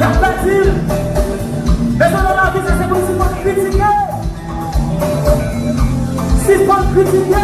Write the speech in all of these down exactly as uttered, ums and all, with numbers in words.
Y ap pèdi l. Mezanmi, nan lavi, sa se pou n sispann kritike. Sispann kritike.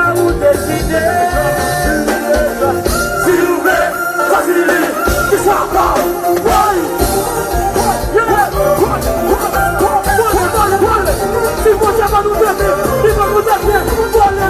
Ou deside. Si ou vle, fasilite, ki sa pa, woy. Si Bondye pa nou tete, li pa nou tete, vole.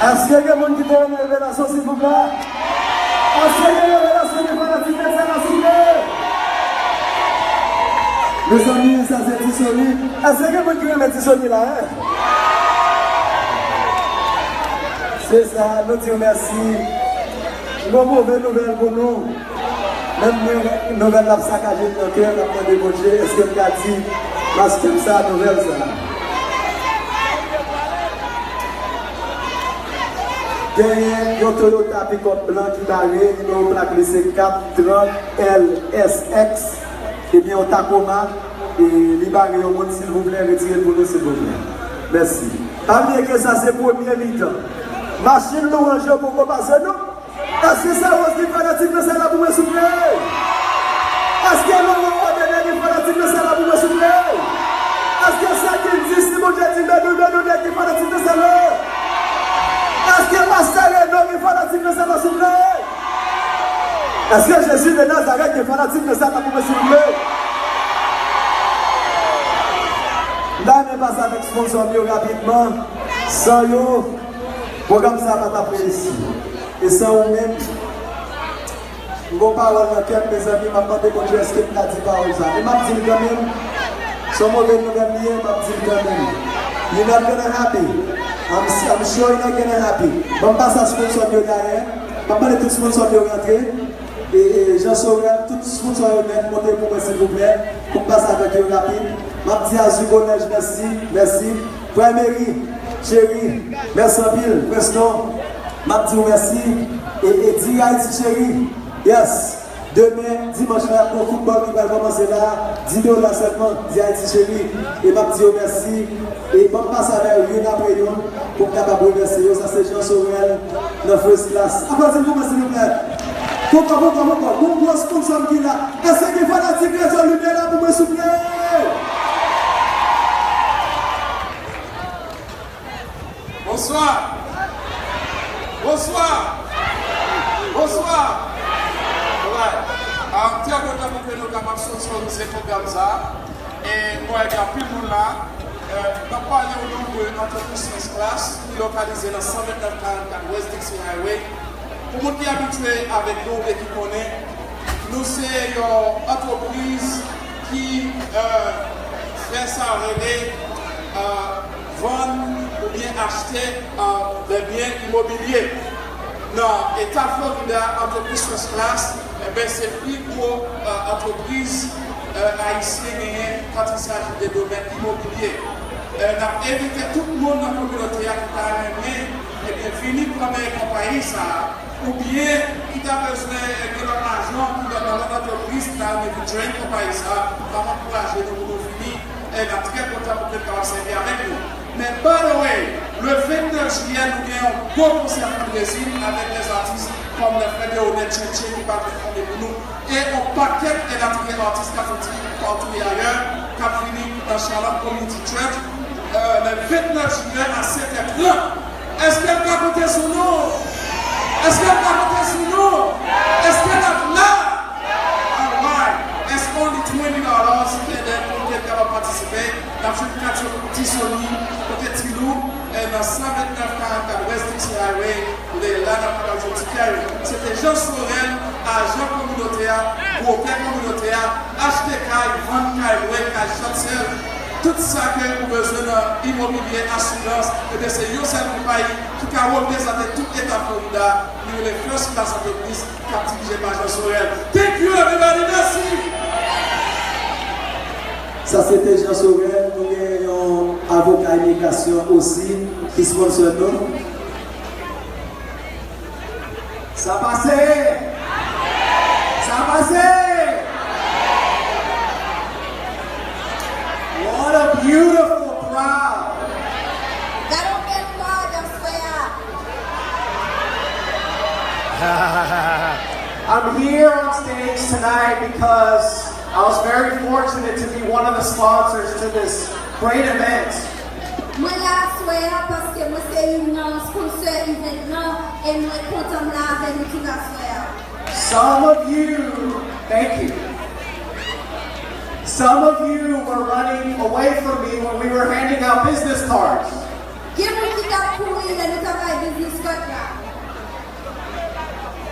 Èske gen moun ki te renmen revelasyon, silvouplè? Èske gen revelasyon de fanatik Nèg Sa la, silvouplè? Mezanmi, sa se Ti Sony. Èske gen moun ki renmen Ti Sony la, en? Se sa, nou di w mèsi. Yon move nouvèl pou nou. Menm mwen, nouvèl la ap sakaje m nan kè, m ap mande Bondye, èske m ka di maskè m sa, nouvèl sa? Genyen yon Toyota pikòp blan ki bare, nimewo plak li se kat trant L S X. Ebyen, yon Tacoma, e li bare yon moun, silvouplè, retire l pou nou, silvouplè. Mèsi. Pa bliye ke sa se premye mitan. Machin lwanj yo poko pase, non? Èske se Rose ki fanatik nan sal la pou mwen, souple? Èske Laurent Ordonné ki fanatik nan sal la pou mwen, souple? Èske Sakin di si Bondye di Bedou, Bedou nèg ki fanatik nan sal la? Èske Pastè Reno ki fanatik nan sal la, souple? Èske Jezi de Nazarèt ki fanatik nan sal la pou mwen, souple? M ta renmen pase avèk sponsò m yo rapidman. San yo, pwogram sa a pa t ap reyisi. E san ou menm, m gon pawòl nan kè m, mezanmi, m ap mande Bondye èske m ka di pawòl sa. E m ap di l kanmenm. Se yon move nouvèl li ye, m ap di l kanmenm. You're not gonna happy. I'm, I'm sure you're not gonna happy. Ban m pase a sponsò m yo dayè. M ap mande tout sponsò m yo rantre. E, e, Jean Sorel, tout sponsò yo nèt, monte pou mwen, silvouplè, pou m pase avèk yo rapid. M ap di a Zugonèj mèsi, mèsi. Frè Meri, cheri, mèsi anpil. Preston, m ap di w mèsi. E, e di Ayiti cheri, yes. Demen, dimanch la, y ap gen yon foutbòl ki pral kòmanse la. Dis dola sèlman, di Ayiti cheri. E m ap di yo mèsi. E ban m pase avè yo youn apre youn pou m kapab remèsye yo. Sa se Jean Sorel nan First Class. Aplodi l pou mwen, silvouplè. Poukò, poukò, poukò? Bon, gwo sponsò m ki la. Èske gen fanatik Rezo Limyè la pou mwen, souple? Bonswa. Bonswa. Bonswa. Alright. Ah, m trè kontan pou ke nou kapab sponsorize pwogram sa a. E m wè gen anpil moun la. Euh, n ap pale w nou de antrepriz First Class ki lokalize nan san vennèf karannkat West Dixie Highway. Pou moun ki abitye avèk nou oubyen ki konnen, nou se yon antrepriz ki, euh, fè sa rele, euh, vann oubyen achte, euh, de byen imobilye. Nan eta Florida, antrepriz First Class, enben, se pi gwo, euh, antrepriz, euh, ayisyen genyen kantisaji de domèn imobilye. Euh, n ap envite tout moun nan kominote a ki ta renmen, ebyen, vini pran men konpayi sa a, oubyen ki ta bezwen, eh, gen lòt ajan ki nan lòt antrepriz ki ta renmen vin jwenn konpayi sa a, m ap ankouraje nou pou nou vini. E n ap trè kontan pou ke n kapab sèvi avèk nou. Men, by the way, le vennèf jiyè, nou gen yon gwo konsè fundraising avèk lè zatis kòm lè frè Deonè Tchetche ki pral pèfòme pou nou. E yon pakèt elatriye atis k ap soti partout et ailleurs, k ap vini nan Charlotte Community Church, euh, le vennèf jiyè a sèt è trant. Èske n ka konte sou nou? Èske n ka konte sou nou? Èske n ap la? Alright. It's only twenty dollars, e pou ke n kapab patisipe. N ap jwenn katye Ti Sony, kote Ti Lou, e nan san vennèf karannkat West Dixie Highway, lè la n ap pale jodi kay. Se te Jean Sorel, ajan kominotè a, bwokè kominotè a, achte kay, vann kay, lwe kay, short sale, tout sa ke ou bezwen nan imobilye, asirans, ebyen se yon sèl konpayi ki ka reprezante tout eta Florida, li rele First Class Entreprise, k ap dirije pa Jean Sorel. Thank you, everybody. Mèsi. Sa se te Jean Sorel. Nou gen yon avoka imigrasyon osi ki sponsor nou. Sa pase! Sa pase! What a beautiful crowd! Gade yon bèl crowd aswè a. I'm here on stage tonight because I was very fortunate to be one of the sponsors to this great event. Mwen la aswè a paske mwen se youn nan sponsor event lan e mwen kontan m la avè nou tout aswè a. Some of you, thank you. Some of you were running away from me when we were handing out business cards. Gen moun ki t ap kouri lè nou t ap bay business card la.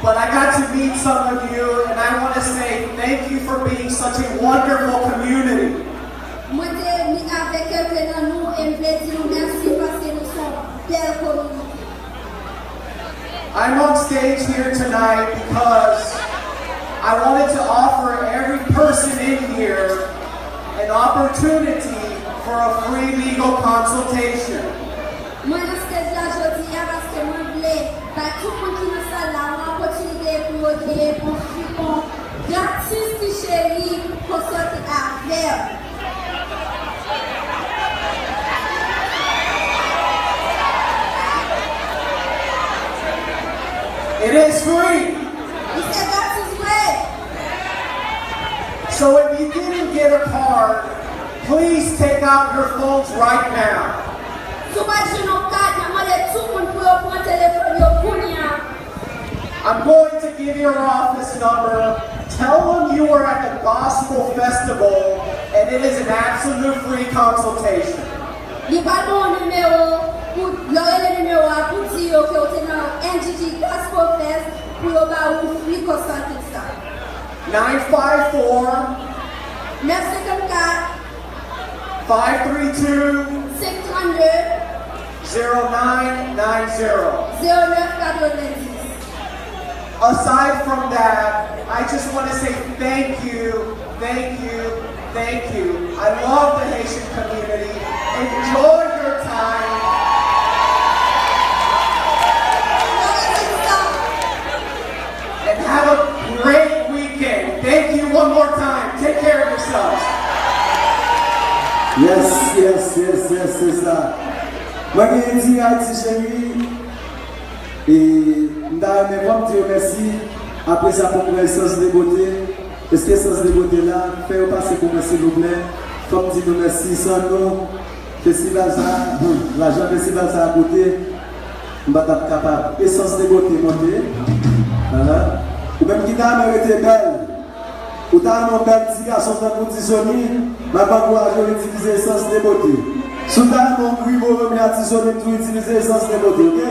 But I got to meet some of you, and I want to say thank you for being such a wonderful community. Mwen te meet avèk kèlke nan nou e m vle di nou mèsi paske nou se yon bèl kominote. I'm on stage here tonight because I wanted to offer every person in here an opportunity for a free legal consultation. Mwen nan stage la jodi a paske mwen vle bay tout moun ki nan sal la yon opòtinite pou yo genyen pou free, pou gratis, ti cheri, konsilte avè m. It is free. Li se gratis vre. So if you didn't get a card, please take out your phones right now. Si w pa t jwenn yon kat, m ap mande tout moun pou yo pran telefòn yo kounye a. I'm going to give you your office number. Tell them you were at the Gospel Festival and it is an absolute free consultation. Li ba nou yon nimewo pou lè w rele nimewo a pou di yo ke w te nan N G G Gospel Fest pou yo ba ou free consulting sa. Nine five four, Nèf senkannkat, five three two, senk trannde, zero nine nine zero. Zewo nèf katrevenndis. Aside from that, I just want to say thank you, thank you, thank you. I love the Haitian community. Enjoy your time and have a great weekend. Thank you one more time. Take care of yourselves. Yes, yes, yes, yes, se sa. Mwen gen di Ayiti cheri, e m ta renmen fò m di yo mèsi. Apre sa pou m pran Essence de Beauté. Èske Essence de Beauté la? Fè yo pase pou mwen silvouplè. Fò m di nou mèsi, san nou festival sa, hmm, lajan festival sa a koute, m pa t ap kapab. Essence de Beauté monte. Ahan. Ou menm ki ta renmen rete bèl, ou ta renmen yon bèl ti gason tankou Ti Sony, m ap ankouraje w itilize Essence de Beauté. Si w ta renmen yon grimo renmen a Ti Sony, m di w itilize Essence de Beauté, oke?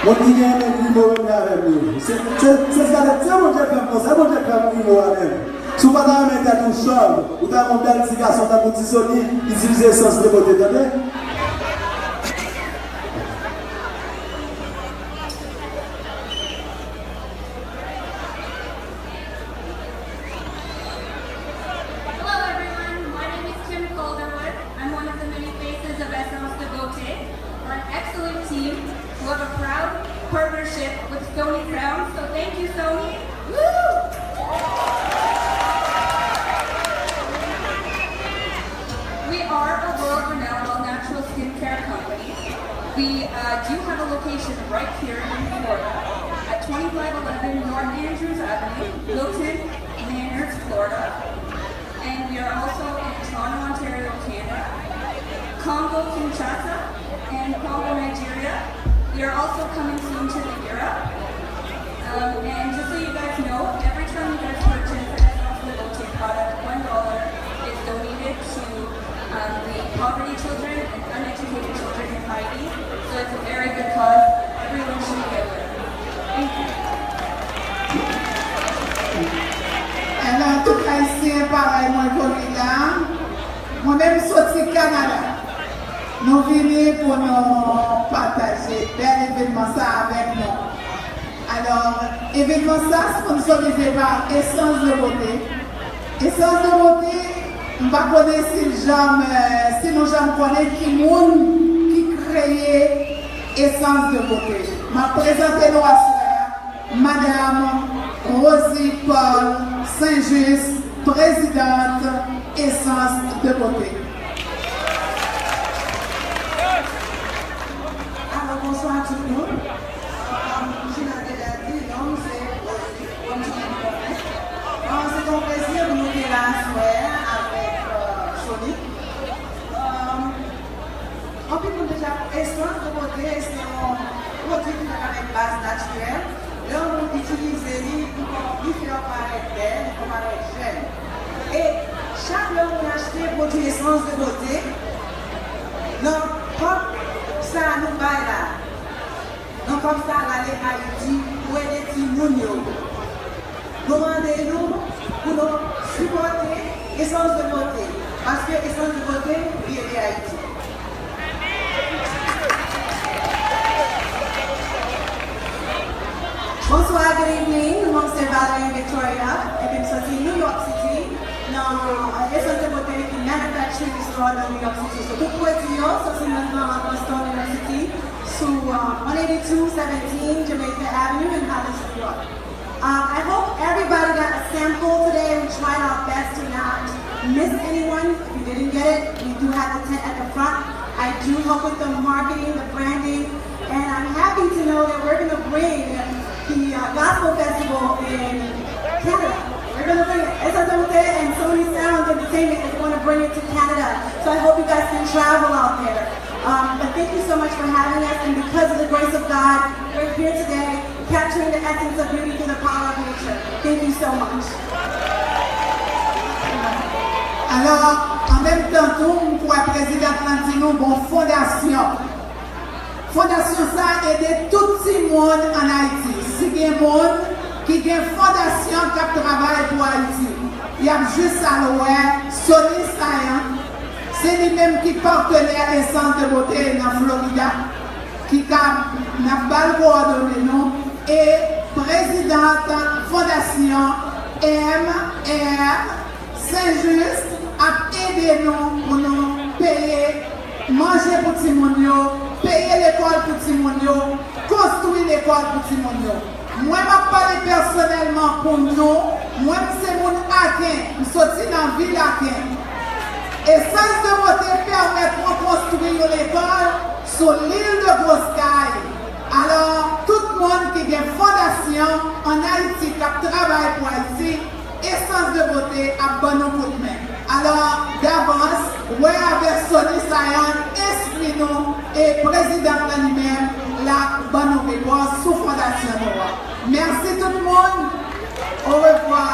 Moun ki gen renmen grimo renmen avè m yo. Se, se, se, se, se Bondye k fè m konsa, Bondye k fè m grimo a menm. Si w pa ta renmen tèt ou chòv, ou ta renmen yon bèl ti gason tankou Ti Sony, itilize Essence de Beauté, tande? Hello everyone, my name is Kim Calderwood. I'm one of the many faces of Essence de Beauté. We're an excellent team who have a proud partnership with Sony Sound, so thank you, Sony. Woo! We are a world-renowned all-natural skincare company. We uh, do have a location right here in Florida at twenty-five eleven North Andrews Avenue, Milton, Manor, Florida. And we are also in Toronto, Ontario, Canada, Congo, Kinshasa, and Congo, Nigeria. We are also coming soon to the Europe. Um, and just so you guys know, every time you guys purchase an Essence de Beauté product, one dollar is donated to um, the poverty children and uneducated children in Haiti. So it's a very good cause. Everyone should be aware. Thank you. Hello, tout Ayisyen parèy mwen kounye la. Mwen menm soti Kanada. Nou vini pou nou pataje bèl evènman sa avèk nou. Alò, evènman sa sponsorize pa Essence de Beauté. Essence de Beauté, m pa konnen si l janm, eh, si nou janm konnen ki moun ki kreye Essence de Beauté. M ap prezante nou aswè a, Madam Rosie Paul Saint-Just, prezidant Essence de Beauté. Alò, bonswa tout moun. Kòm Gina te di, non m se Rosie, kòm tout moun konnen. Bon, se yon plezi pou nou te la aswè a avèk, euh, Sony. Euh, anpil moun deja, Essence de Beauté se yon pwodui ki fèt avèk baz natirèl. Lè yon moun itilize li, li fè, li fè w parèt bèl, li fè w parèt jèn. E chak lè yon moun achte pwodui Essence de Beauté, nan kòb sa a nou bay la, nan kòb sa a l ale Ayiti pou ede timoun yo. Nou mande nou pou nou sipòte Essence de Beauté, paske Essence de Beauté, li ede Ayiti. Bonsoir, good evening. Mwen se Valerie Victoria, epi m soti New York City, nan Essence de Beauté ki manufacturing store nan New York City. So, tout pwodui yo soti nan, nan, nan store New York City, sou, uh, one eighty-two seventeen Jamaica Avenue in Hollis, New York. Uh, I hope everybody got a sample today. We tried our best to not miss anyone. If you didn't get it, we do have the tent at the front. I do help with the marketing, the branding, and I'm happy to know that we're gonna bring the uh, Gospel Festival in Canada. We're going to bring it. Essa Dante and Sony Sound Entertainment is going to bring it to Canada. So I hope you guys can travel out there. Um, but thank you so much for having us, and because of the grace of God, we're here today, capturing the essence of beauty through the power of nature. Thank you so much. Alò, an menm tan tou, m kwè prezidan lan di nou gon fondasyon. Fondasyon sa ede tout timoun ann Ayiti. Si gen moun ki gen fondasyon k ap travay pou Ayiti, y ap jis al wè Sony Saillant. Se li menm ki patnè Essence de Beauté nan Florida, ki ka n ap ba l kowòdone nou, e prezidant fondasyon M R Saint Juste ap ede nou pou nou peye manje pou timoun yo, peye lekòl pou timoun yo, konstwi lekòl pou timoun yo. Mwen m ap pale pèsonèlman pou nou, mwen m se moun Aken, m soti nan vil Aken. Essence de Beauté pèmèt mwen konstwi yon lekòl sou lil de Gwoskay. Alò, tout moun ki gen fondasyon ann Ayiti k ap travay pou Ayiti, Essence de Beauté ap ban nou kout men. Alò, davans, wè avèk Sony Saillant, enskri nou, e prezidan lan li menm l ap ban nou repons sou fondasyon nou an. Mèsi tout moun. Orevwa.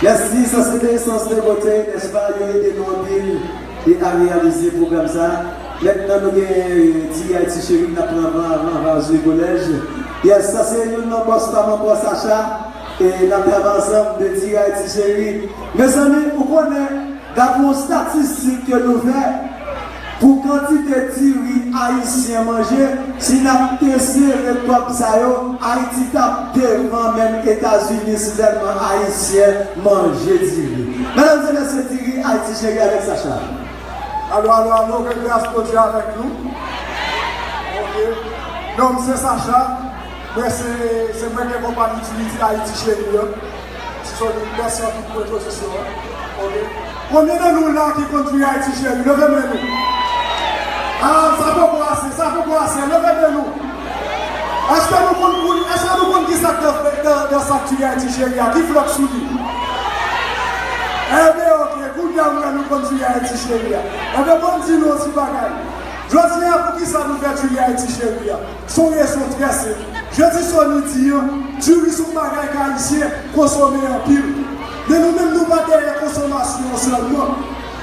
Mèsi, sa se te Essence de Beauté, nèspa? Yo ede nou anpil e a reyalize pwogram sa. Mentnan nou gen Ti Ray Ti Cheri k ap pran van avan Vazou Kolèj. Yes, sa se youn nan bòs pa m ankò, Sacha, e n ap travay ansanm de Ti Ray Ti Cheri. Mezanmi, ou konnen, dapre yon statistik ke nou fè, pou kantite diri Ayisyen manje, si n ap te sere kòb sa yo, Ayiti t ap devan menm Etazini si tèlman Ayisyen manje diri. Medam e mesye, diri Ray Ti Cheri avèk Sacha. Alo, alo, alo, ke gras Bondye avèk nou. Ok. Non m se Sacha. Mwen se, se mwen ki gen konpayi Diri Ti Ray Ti Cheri an. Ti Sony, mèsi anpil pou entwodisyon an. Ok. Konbyen nan nou la ki konn Diri Ti Cheri? Leve men nou. Ah, sa poko ase, sa poko ase. Leve men nou. Èske nou konn, èske nou konn kisa k nan, nan, nan sak Diri Ti Cheri a? Ki flòt sou li? Enben, ok. Kounye a m wè nou konn Diri Ti Cheri a. Enben, ban m di nou yon ti bagay. Jodi a, poukisa nou fè Diri Ti Cheri a? Se yon rezon trè senp. Jan Ti Sony di an, diri se yon bagay ke Ayisyen konsome anpil. Men nou menm, nou pa dèyè konsomasyon an sèlman.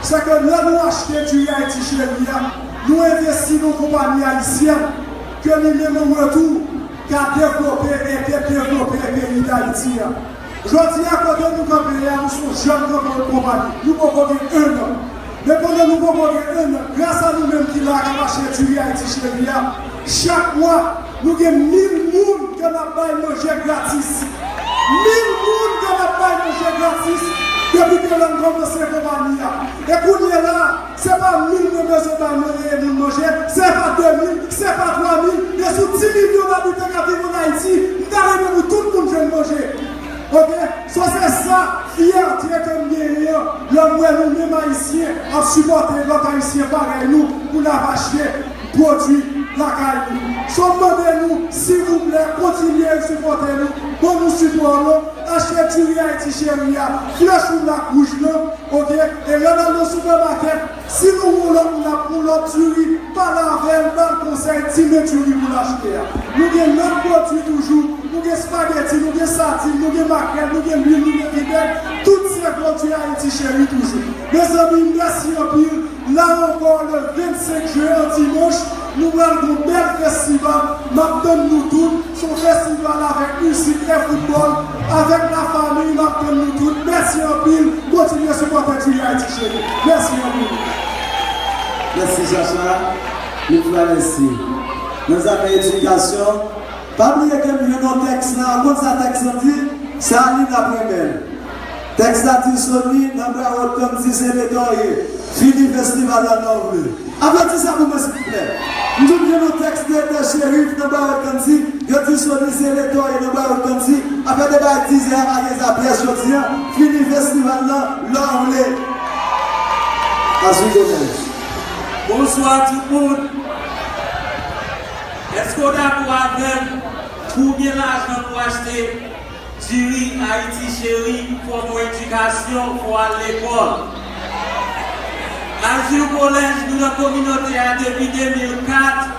Se ke lè nou achte Diri Ti Cheri a, nou envesti nan yon konpayi ayisyèn ke li menm, an retou, ka devlope e ede devlope peyi Dayiti a. Jodi a, kote nou kanpe a, nou se yon jèn konpayi. Nou poko gen ennan. Men pandan nou poko gen ennan, gras a nou menm ki la k ap achte Diri Ti Cheri a, chak mwa, nou gen mil moun ke n ap bay manje gratis. Mil moun ke n ap bay manje gratis depi ke lè n kòmanse konpayi a. E kounye la, se pa mil mwen bezwen bay manje, moun manje, se pa de mil, se pa twa mil, men sou dis milyon abitan k ap viv ann Ayiti, m ta renmen pou tout moun jwenn manje. Ok? So se sa, fyète ke m genyen an, lè m wè nou menm Ayisyen ap sipòte lòt Ayisyen parèy nou pou n ap achte pwodui lakay nou. So m mande nou, silvouplè, kontinye sipòte nou, ban nou sipò nou, achte Diri Ti Cheri a, flèch wout ak wouj lan, ok? E lè n al nan sipèmakèt, si nou wè yon lòt moun ap pran lòt diri, pale avè l, ba l konsèy, di men diri pou l achte a. Nou gen lòt pwodui toujou, nou gen espageti, nou gen sadin, nou gen makrèl, nou gen lwil, nou gen vibèk, tout se pwodui Ti Cheri toujou. Mezanmi, mèsi anpil. La ankò, le vennsenk jen, an dimanch, nou pral gen yon bèl festival. M ap tann nou tout. Se yon festival avèk mizik e foutbòl, avèk lafanmi. M ap tann nou tout. Mèsi anpil. Kontinye sipòte Diri Ti Cheri. Mèsi anpil. Mèsi, Chacha. Mil fwa mèsi. Nan zafè edikasyon, pa bliye ke m jwenn yon tèks la. Ou konn sa tèks lan di? Sa li n ap renmen. Tèks la di: Sony, nan Broward County, se Leta w ye. Fini festival la lè w vle. Aplodi sa pou mwen, silvouplè. M di w, gen yon tèks de, de Cherif nan Broward County. Yo di Sony se Leta w ye nan Broward County. Apre de bay dizè a, pa gen zapyès jodi a. Fini festival la lè w vle. Asou domèj. Bonswa tout moun. Èske w dakò avè m? Konbyen lajan pou achte diri Ayiti Cheri, fò w gon edikasyon, fò w al lekòl? Azur College, nou nan kominote a depi de mil kat.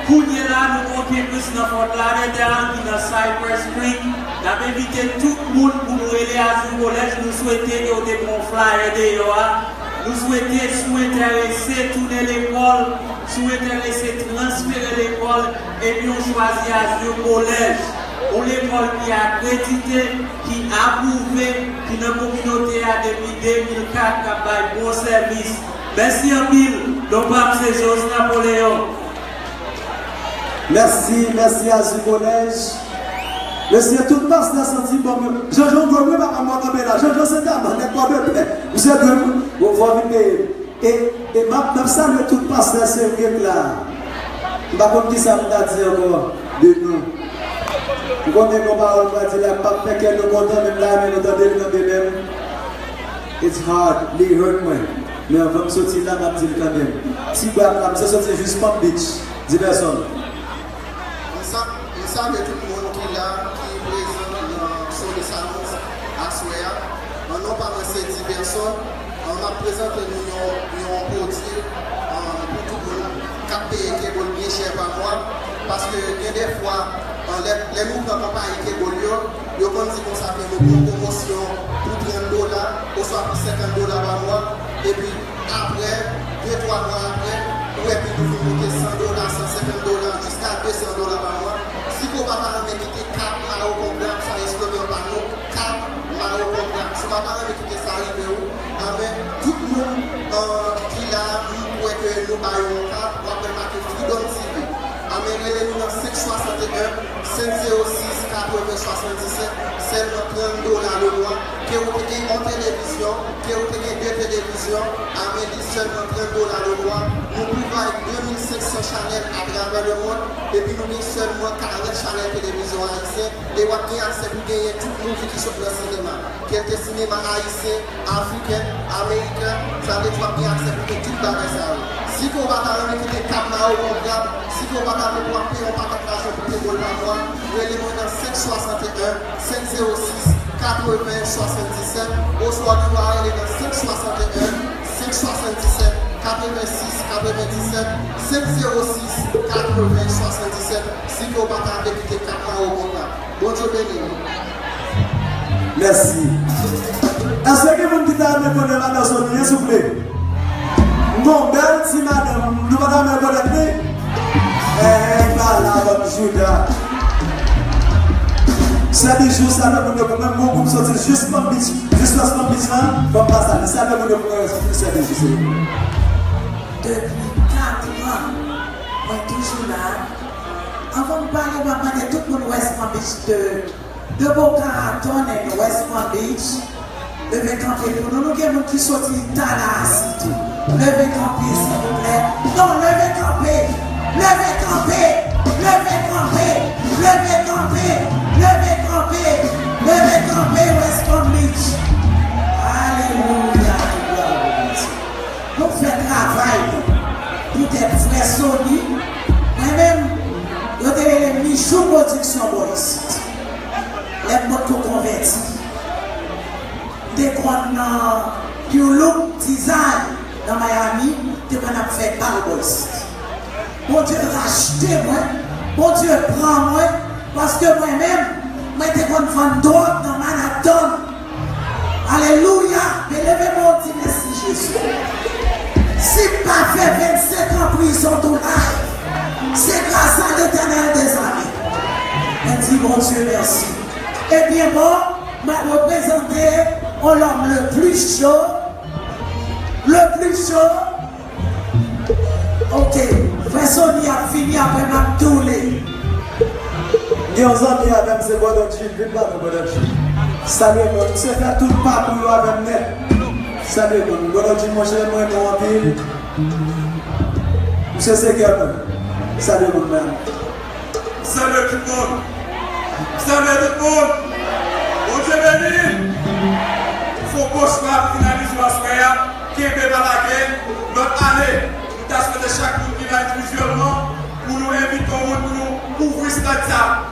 Kounye la, nou gon kenpis nan Fort Lauderdale, ki nan Cypress Creek. N ap envite tout moun pou nou rele Azur College. Nou swete, e w te pran yon flyer deyò a, nou swete, si w enterese tounen lekòl, si w enterese transfere lekòl, ebyen w chwazi Azur College, yon lekòl ki akredite, ki apwouve, ki nan kominote a depi de mil kat, k ap bay bon sèvis. Mèsi anpil. Non pa m se Jos Napoléon. Mèsi, mèsi Azur College. Mesye, tout pastè santi bòm yo. Jean Jean dwe m wi, papa m, mwen kanpe la. Jean Jean se daman, nèg Pòdepè. Misye dwe m, bon, fò vin peye m. E, e m ap, m ap salye tout pastè serye k la. M pa konn kisa m ta di ankò de nou. M konnen gon pawòl m va di la, m p ap fè kè nou kontan, men m ta renmen nou tande l kanpe menm. It's hard, li hurt mwen. Men anvan m soti la, m ap di l kanmenm. Ti bwat la, misye soti jis Palm Beach. Diverson. M sa-, m salye tout moun ki la, ki prezan nan Sony Salons aswè a. An non pa mwen se Diverson. An, m ap prezante nou yon, yon pwodui, an, pou tout moun k ap peye kebòl byen chè pa mwa. Paske gen de fwa, an, lè, lè nou pran konpayi kebòl yo, yo konn di konsa ke nou pran pwomosyon pou trant dola oswa pou senkant dola pa mwa. Epi, apre, de, twa mwa apre, ou wè pi nou vin moute san dola, san senkant dola, jiska de san dola pa mwa. Si ke w pa ta renmen kite kab Maroc Grand Grab, sa yon slogan pa nou, kab Maroc Grand Grab. Si w pa ta renmen kite sa rive w, anben, tout moun, euh, ki la, m kwè ke nou ba yo yon kab, w ap wè make Freedom T V. Anben, rele nou nan senk swasannteyen, senk zewo sis, katreven swasanndisèt, sèlman trant dola le mwa, ke ou te gen yon televizyon, ke ou te gen de televizyon, anben, li sèlman trant dola le mwa. Nou kouvri de mil senk san chanèl atravè lemonn, epi nou gen sèlman karant chanèl televizyon ayisyen, e w ap gen aksè pou genyen tout movie ki sot nan sinema, kèlke sinema ayisyen, afriken, ameriken, sa vle di w ap gen aksè pou tout bagay sa yo. Si ke w pa ta renmen kite kab Maroc Grand Grab, si ke w pa ta vle pou w ap peye yon pakèt lajan pou kebòl pa mwa, rele mwen nan senk swasannteyen, senk zewo sis, katreven swasanndisèt, oswa w gen dwa rele nan senk swasannteyen, senk swasanndisèt, katreven sis, katrevendisèt, senk zewo sis, katreven swasanndisèt, si ke w pa ta vle kite kab Maroc Grand Grab. Bondye beni nou. Mèsi. Èske gen moun ki ta renmen konnen madan Sony, souple? M gon bèl ti madanm, nou pa ta renmen konnen li? Eh, eh, pa la, bann jouda. Sè Bijou, salye moun yo pou mwen, m gon gwoup soti jis Palm Beach, jis West Palm Beach la, fò m pa salye. Salye moun yo pou mwen, Sè Bijou, se. Depi katran, mwen toujou la. Anvan m pale, m ap mande tout moun West Palm Beach de, de Boca Raton and West Palm Beach. Leve kanpe pou nou. Nou gen moun ki soti Tallahassee tou. Leve kanpe, silvouplè. Non, leve kanpe. Leve kanpe. Leve kanpe. Leve kanpe. Leve kanpe. Leve kanpe, West Palm Beach. Alelouya. Glwa a Bondye. Nou fè travay nou. Poutèt frè Sony, mwen menm, yo te rele m Michou Pwodiksyon bò isit. Lè m potko konvèti. M te konn nan Pure Look Design nan Miami, m te konn ap fè bal bò isit. Bondye rachte mwen, Bondye pran mwen, paske mwen menm, mwen te konn vann dwòg nan Manhattan. Alelouya! Men leve men w, di mèsi Jezi. Si m pa fè vennsenk an prizon tou life, se gras a Letènèl dèzame. Men di Bondye mèsi. Ebyen bon, mwen reprezante on lòm le pli cho, le pli cho. Ok, frè Sony ap fini, apre m ap toule. Gen yon zanmi avè m, se Brother Jim. Vin ba nou, Brother Jim. Salye moun. Misye fè tout pakou yo avè m nèt. Salye moun. Brother Jim, monchè, m renmen w anpil. Misye se kè mwen. Salye moun, man. Salye tout moun. Salye tout moun. Bondye beni. Fo Gospel ap finalize aswè a. Kenbe pa lage. Lòt ane, nou ta swete chak moun ki la endividyèlman pou nou envite yon moun pou nou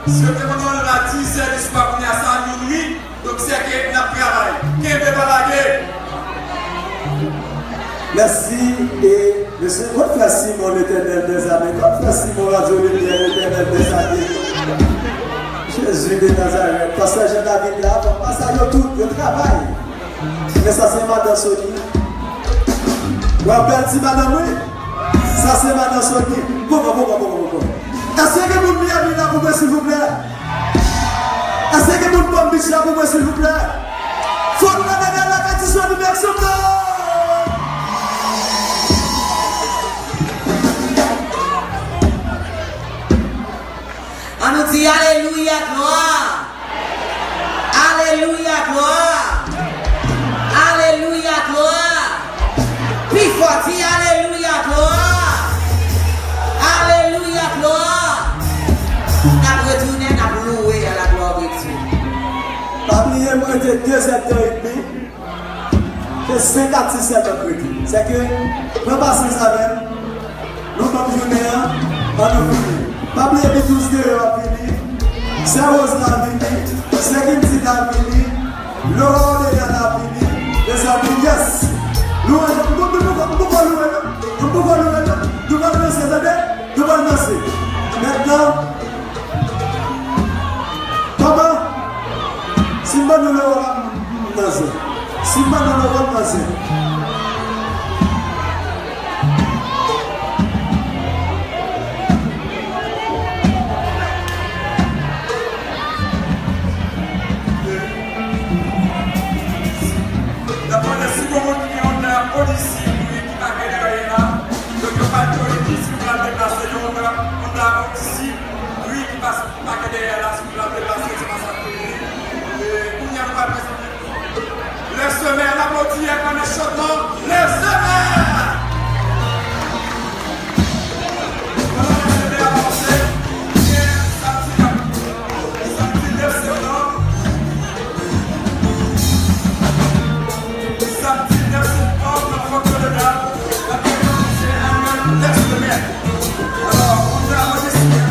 Paske te konn la dizè diswa kounye a sa a minwi. Donk, sèke n ap travay. Kenbe pa lage. Mèsi. E, mesye, kot frè Simon, Letènèl dèzame? Kot frè Simon, Radyo Limyè, Letènèl dèzame? Jezi de Nazarèt. Pastè Jean David la, fò m pase a yo tout, yo travay. Men sa se madan Sony. Wè, bèl ti madanm, wi. Sa se madan Sony. Poko, poko, poko, poko. Èske gen moun Miami la pou mwen, silvouplè? Èske gen moun Palm Beach la pou mwen, silvouplè? Fò n leve men lakay ti Sony Maximum. An nou di alelouya, glwa. Alelouya, glwa. Alelouya, glwa. Pi fò, di alelouya, glwa. Alelouya, glwa. N ap retounen, n ap louwe à la gloire de Dieu. Pa bliye, m rete de zèdtan edmi. Se senk atis sèlman k rete. Sèke, pran pasyans avè m. Nou ban m jounen an, ann nou fini. Pa bliye Beatles Dero ap vini, Sè Rose la vini, Sè Kimtit la vini, Laura Orlean la vini, mezanmi, yes! Louanj, m poko, m poko, m poko louwe non, m poko louwe non, nou pral danse, tande, nou pral danse. Mentnan, Papa, si m ban nou lewòl, m nan zen. Si m ban nou lewòl, m nan zen. N ap mande si gon moun ki gen Honda Odyssey, wi, ki pake dèyè la. Donk, yo pa, yo di si yo pral deplase yon Honda, Honda Odyssey, wi, ki pase. Pake dèyè la, si w ap deplase, se pa sa k te ye. E, kounye a, nou pral prezante. Les Semaires, n aplodi, aklame chaudement, Les Semaires! Pandan Les Semaires ap avanse, gen samdi, samdi nèf septanm, samdi nèf septanm, nan Fort Lauderdale, n ap gen konferansye anyèl Les Semaires. Alò, on a, on a décidé.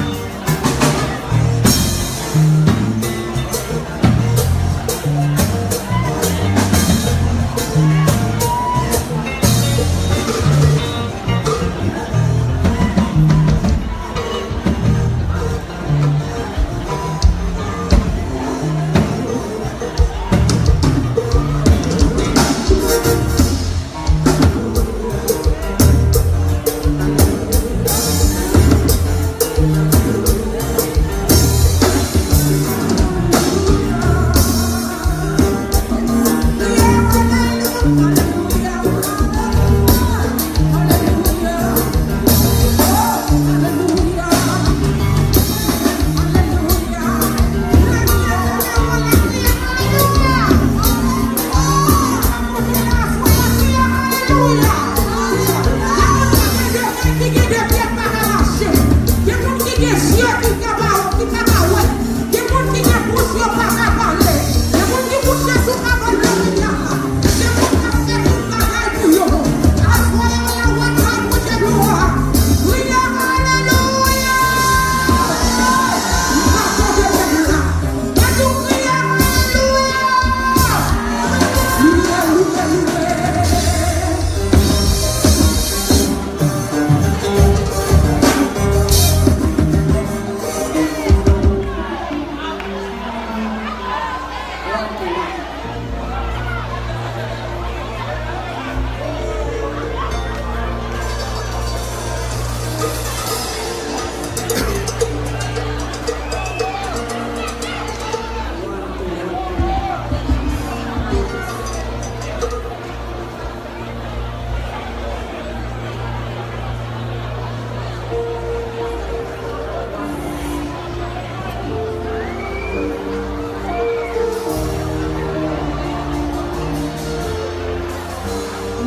Ki gen de pye pa ka mache. Gen moun ki gen zye ki ka pa, ki pa ka wè. Gen moun ki gen bouch yo pa ka pale. Gen moun ki bouch yo sou kabòn lopital la. Gen moun k ap fè tout bagay pou yo. Aswè a la w ap monte bò a. Kriye alelouya! M pa tande pèp la. Mwen tou kriye alelouya! Louwe, louwe, louwe!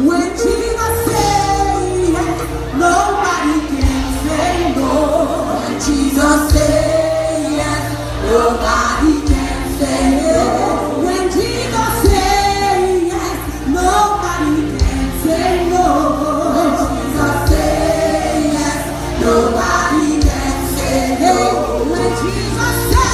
When Jesus say yes, nobody can say no. When Jesus say yes, nobody can say no. When Jesus say yes, nobody can say no. When Jesus say yes, nobody can say no. When Jesus say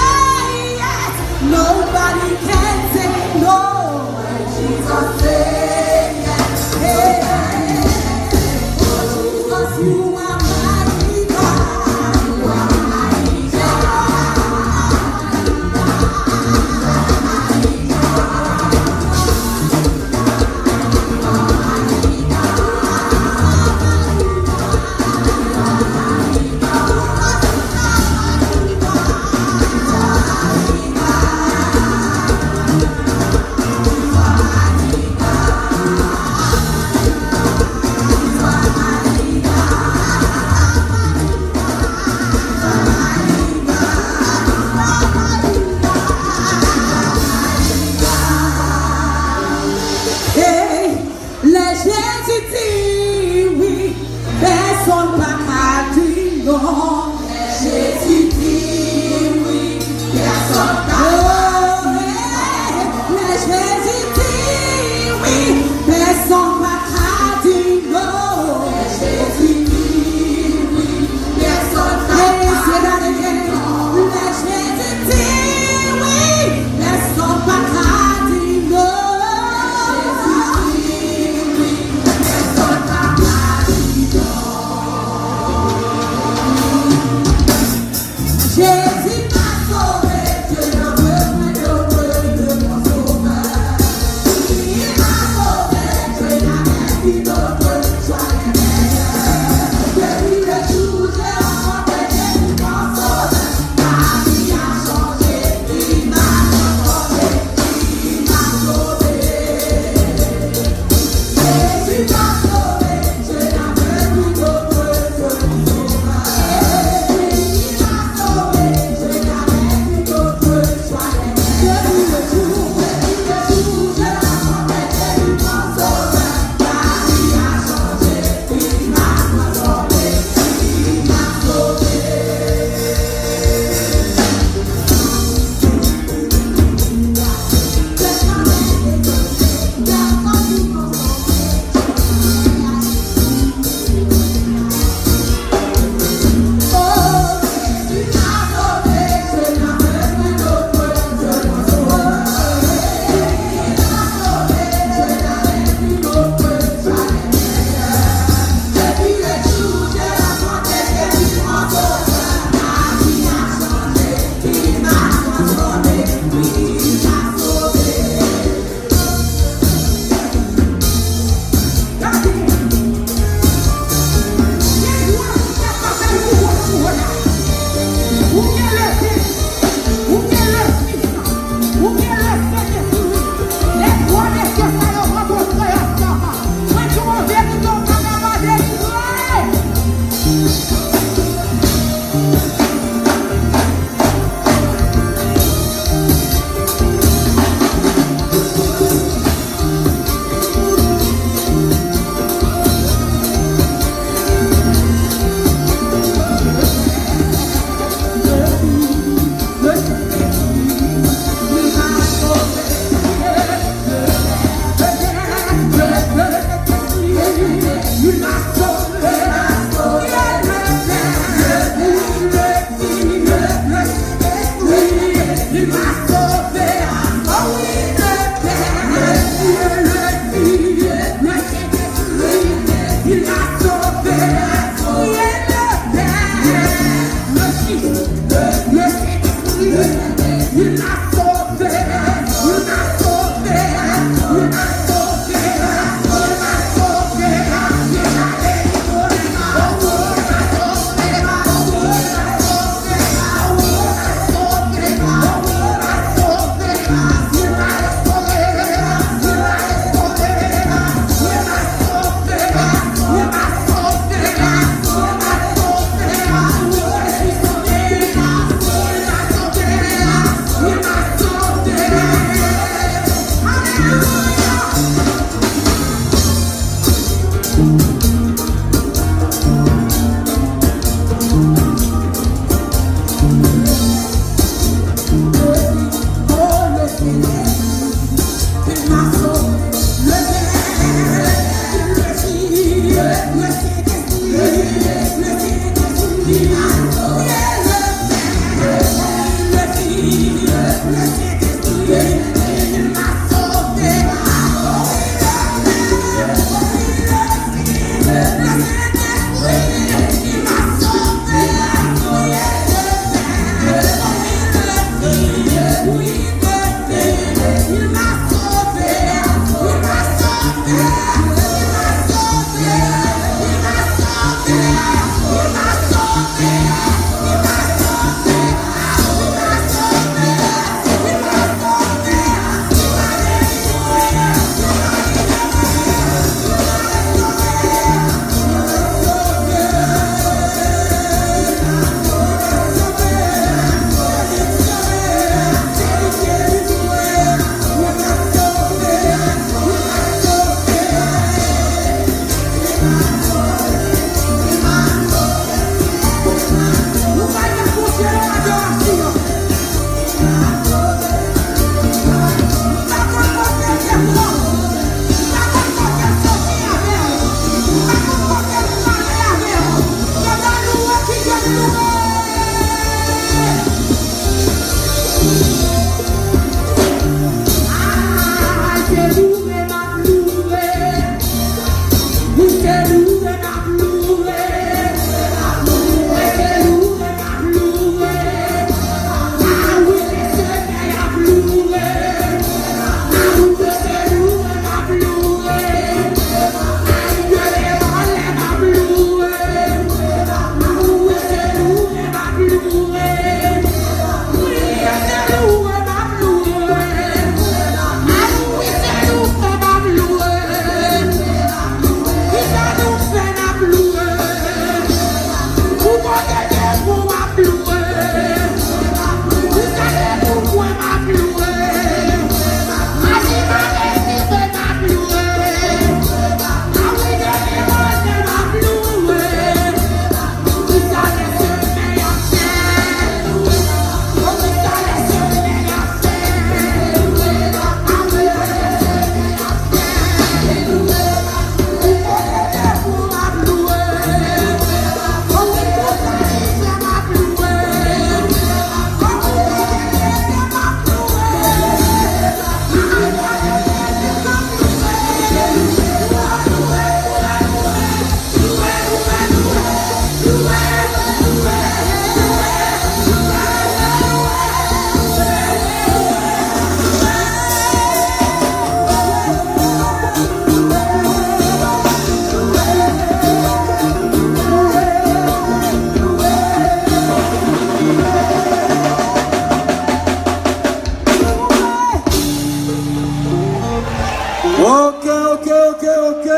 Ok, ok, ok, ok.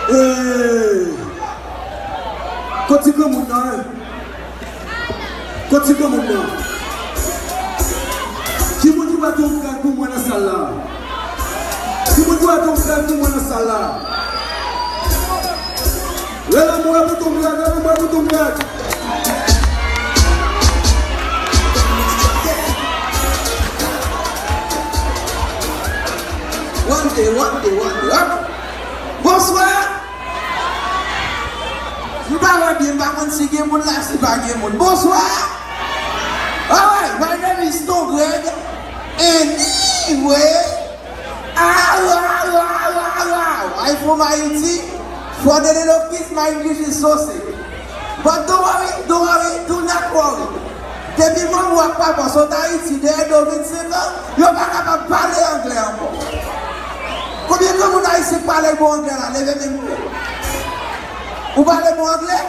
Hey. Kot ti granmoun nan, eh? Kot ti granmoun nan? Ki moun ki wè ton frè pou mwen nan sal la? Ki moun ki wè ton frè pou mwen nan sal la? Lè lanmou a pou tou grèg, lè lanmou a pou tou grèg. One day, one day, one day, ok. Bonswa. M pa wè byen, m pa konn si gen moun la, si pa gen moun. Bonswa. Alright, my name is Ton Greg. Anyway, Aw, aw, aw, aw, aw. I'm from Haiti. For the little kids, my English is so sick. But don't worry, don't worry, do not worry. Depi manman w ak papa w sot Ayiti, dèyè do vennsenk an, yo pa kapab pale anglè ankò. Konbyen granmoun ayisyen k pale bon anglè la? Leve men nou. Ou pale bon anglè?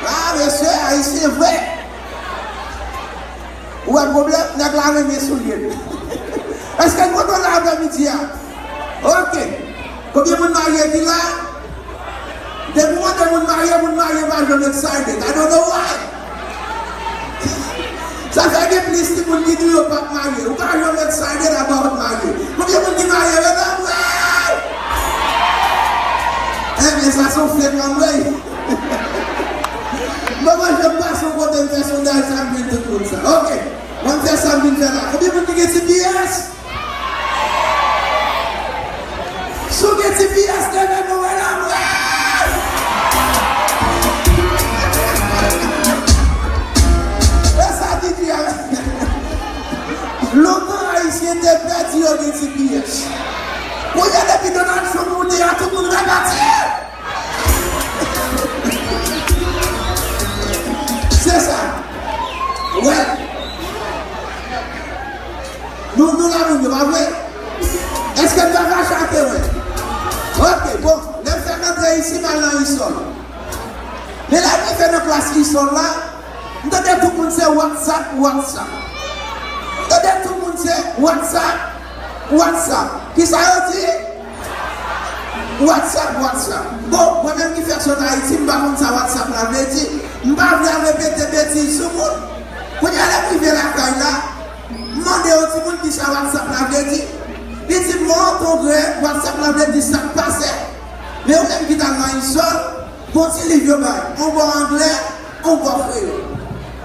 Ah, mesye, ayisyen vre. Ou wè pwoblèm? Nèg la renmen soulye l. Èske n kontan la aprèmidi a? Ok. Konbyen moun marye ki la? Depi w wè de moun marye, moun marye pa janm excited. I don't know why. Sa fè gen plis timoun ki di yo p ap marye. Ou pa janm excited about marye. Konbyen moun ki marye, medam? Hey! Ebyen, sa se yon fake anmwey. Mwen, mwen, janm pase yon kote m fè sondaj sa, m jwenn tout moun sa. Ok. Mwen, m fè sa m vin fè la. Konbyen moun ki gen T P S? Si w gen T P S, leve men w la, mwen. E sa ki di a. Lontan, Ayisyen te pè di yo gen T P S. Kounye a, depi Donald Trump moute a, tout moun repati. Se sa. Wè. Nou, nou la moun yo, pa vre? Èske n pa fache ak yo, wè? Ok, bon, lè m fèk antre isi, m al nan isòl. Men lè m rive nan klas isòl la, m tande tout moun se WhatsApp, WhatsApp. M tande tout moun se WhatsApp, WhatsApp. Kisa yo di? WhatsApp, WhatsApp. Bon, mwen menm ki fèk sot Ayiti, m pa konn sa WhatsApp la vle di. M pa vle al repete betiz sou moun. Kounye a lè m rive lakay la, m mande yon timoun kisa WhatsApp la vle di. Li di m, "Bon, Ton Greg, WhatsApp la vle di sa k pase." Men ou menm ki t al nan isòl, gon ti liv yo bay, yon bò anglè, yon bò kreyòl.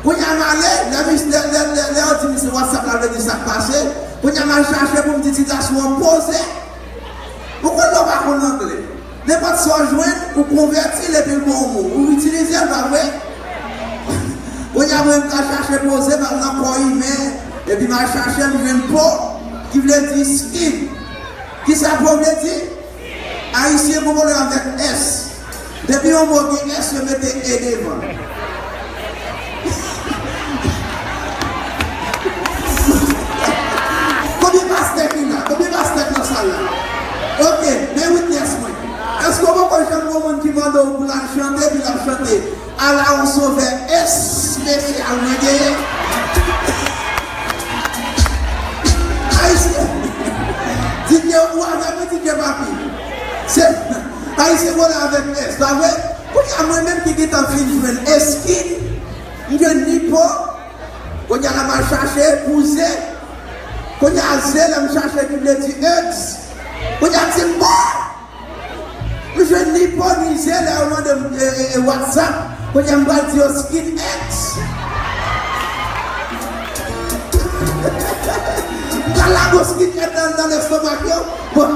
Kounye a m ale, lè mis-, lè, lè, lè, lè yo di misye WhatsApp la vle di sa k pase, kounye a m al chache pou m di ti gason an poze. Ou konn lè w pa konn anglè. Nenpòt sa w jwenn, ou konvèti l epi l ba w mo. Ou itilize l, pa vre? Kounye a mwen, m t al chache poze, m al nan kò imen, epi m al chache, m jwenn po, ki vle di skin. Kisa po vle di? Ayisyen gen pwoblèm avèk S. Depi yon mo gen S, yo mete E devan. Konbyen pastè ki la? Konbyen pastè k nan sal la? Ok, men witness mwen. Èske w poko janm wè yon moun ki mande w pou l al chante, epi l ap chante, "Ala yon sovè espesyal mwen genyen"? Ayisyen, di ke ou avè mwen, di ke papi. Se Ayisyen vole avèk S, pa vre? Kounye a mwen menm ki gentan fin jwenn eskin, m jwenn nipo, kounye a la m al chache pou ze, kounye a ze lè m chache ki vle di eggs, kounye a di m bon, m jwenn nipo ni ze lè yo mande m, e, e, e, WhatsApp, kounye a m pral di yo skin eggs. M pral lage skin egg nan, nan lestomak yo. Bon.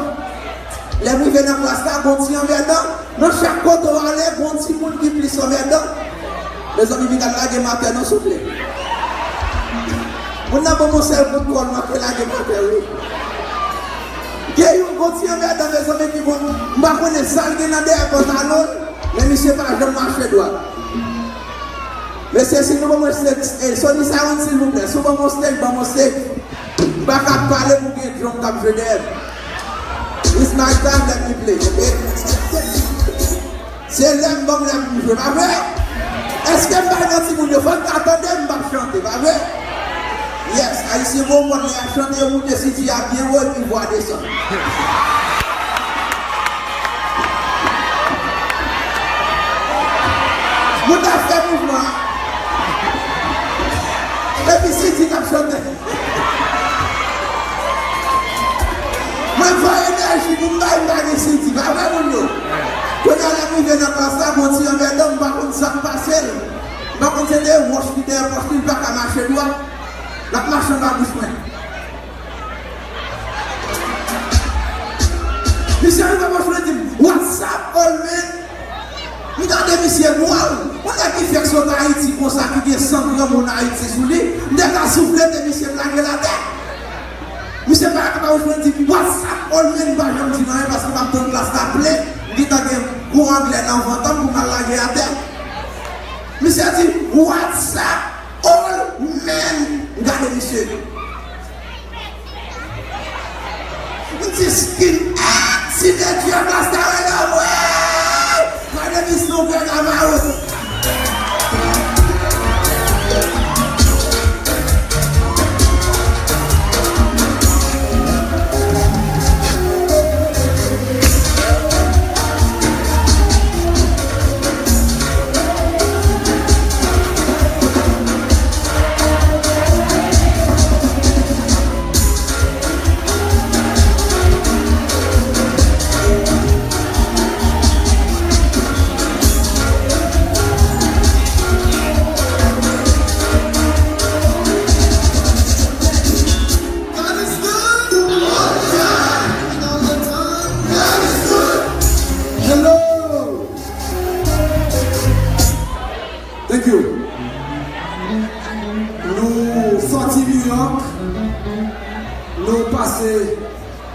Lè m rive nan klas la, gon ti anmèdan. Nan chak kote w ale, gon timoun ki plis anmèdan. Mezanmi, vin al lage m atè non, souple. Moun nan ban m yon sèl kout kòl, m antre lage m atè, wi. Gen yon gon ti anmèdan, mezanmi, ki bon, m pa konnen sa l gen nan dèyè pantalon l, men misye pa janm mache dwat. Mesye, si nou ban mwen stage, eh, Sony Sound, silvouplè, si w ban mwen stage, ban mwen stage. M pa ka pale pou gen drum k ap jwe dèyè m. It's my time, let me play, ok? Se lè m ban m lè pou m jwe, pa vre? Èske m bay manti moun yo? Fò n ka tande m, m p ap chante, pa vre? M Yes, Ayisyen bon, moun lè y ap chante, yo moute senti a byen wo epi vwa desann. Moun ta fè mouvman an. Epi senti k ap chante. Mwen voye enèji pou m bay, m pa gen senti. Pa vre, moun yo? Kounye a, lè m rive nan plas la, gon ti anmèdan, m pa konn sa k pase l. M pa konn se de wòch ki dèyè pòch li, li pa ka mache dwat. L ap mache anba bouch mwen. Misye rive bò mwen, di m, "What's up, old man?" M gade misye dwòl. Yon nèg ki fèk sot Ayiti konsa, ki gen san granmoun Ayiti sou li, m te ka souflete misye, m lage l atè. Misye pa ka pa bouch mwen, di m, "What's up, old man?" M pa janm di l anyen paske m ap tann klas la plen. M gentan gen gwo anglè nan vant an pou m al lage atè. Misye di, "What's up, old man?" M gade misye. M di, "Skinhead, si de Dieu, Rasta rele mwen." Gade misyon fè kamawout. Hello! Thank you. Nou sòti New York, nou pase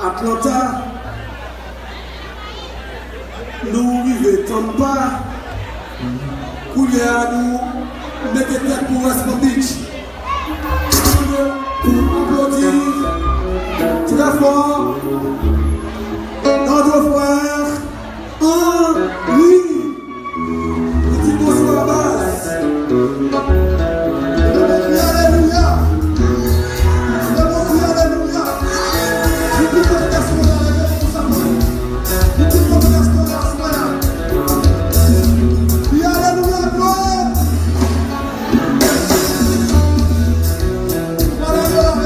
Atlanta, nou rive Tampa, kounye a nou mete tèt pou West Palm Beach. Pou aplodi trè fò notre frère Henry. Ou di bonswa, baz. Alelouya. Alelouya. Ou di bonswa, baz. Ou di bonswa, baz. Alelouya, glwa. Alelouya.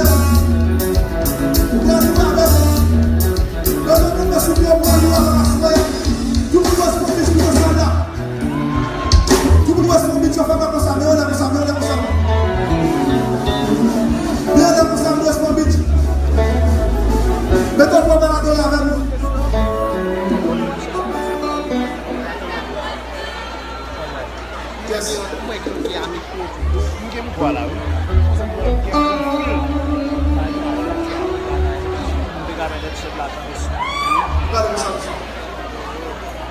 Tout moun West Palm Beach, fè konsa, men anlè konsa, men anlè konsa. Men anlè konsa, moun West Palm Beach. Mete yon pwomèt adore avè nou. Yes. Mwen gen, gen a mikwo. M gen mikwo a la, wi. Mwen gen anpil bagay nan Ayiti. M te ka mete episode la tou. Gade m sa, m sa.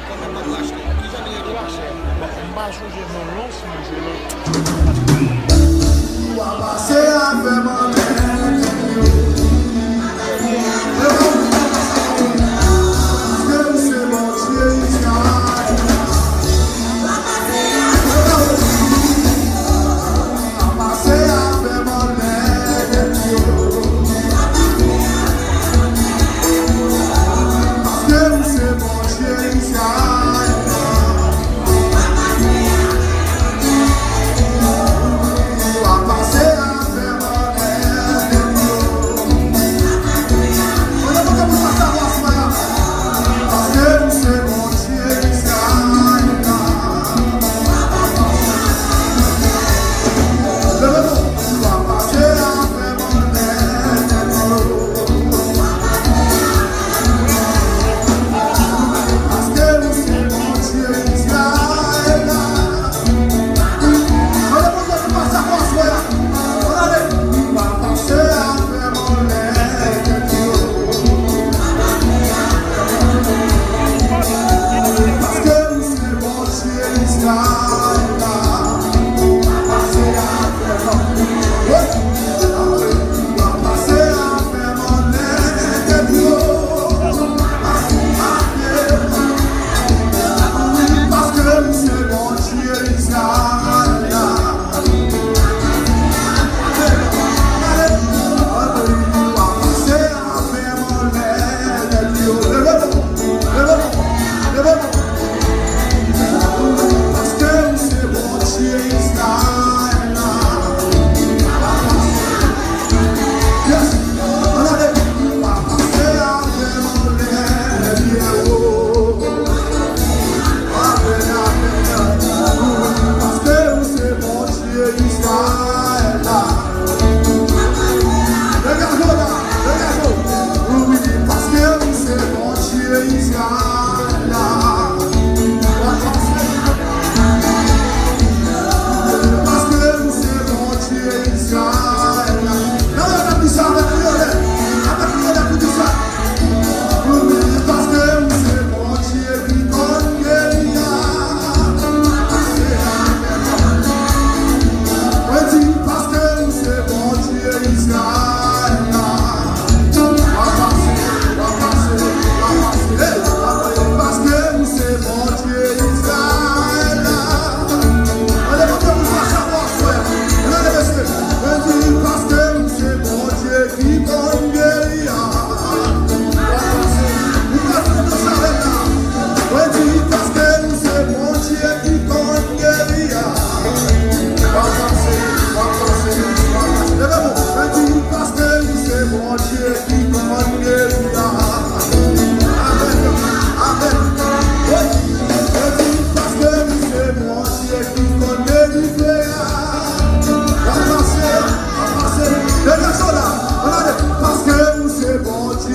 Kòman m ap achte? Kijan m rele? Bon, m pa sonje non, non, si m jwe non. Ou a pase avè m anlè. Paske ou se Bondye Izrayèl.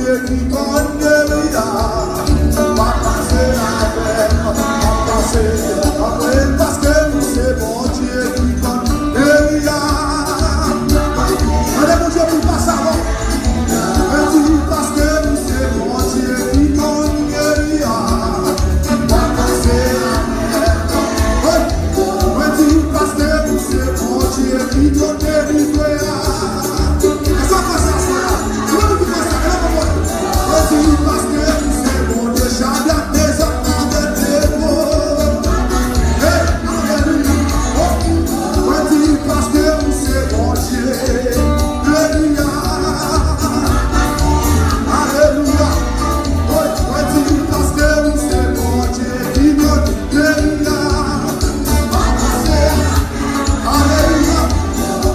Ki konn geri a, pa pase avè m, pa pase avè m, paske ou se Bondye ki konn geri a. Mande Bondye pou l pase avè w. Mwen di paske ou se Bondye ki konn geri a, pa pase avè m. Hey! Mwen di paske ou se Bondye ki konn delivre a. Èske w kwè sa, frè? Mwen di w kwè sa, mwen di paske ou se Bondye Chadrak, Mezak, Abèdnego. Hey, alelouya. Oh, mwen di paske ou se Bondye. Alelouya. Alelouya. Oh, mwen di paske ou se Bondye ki konn geri a. Alelouya.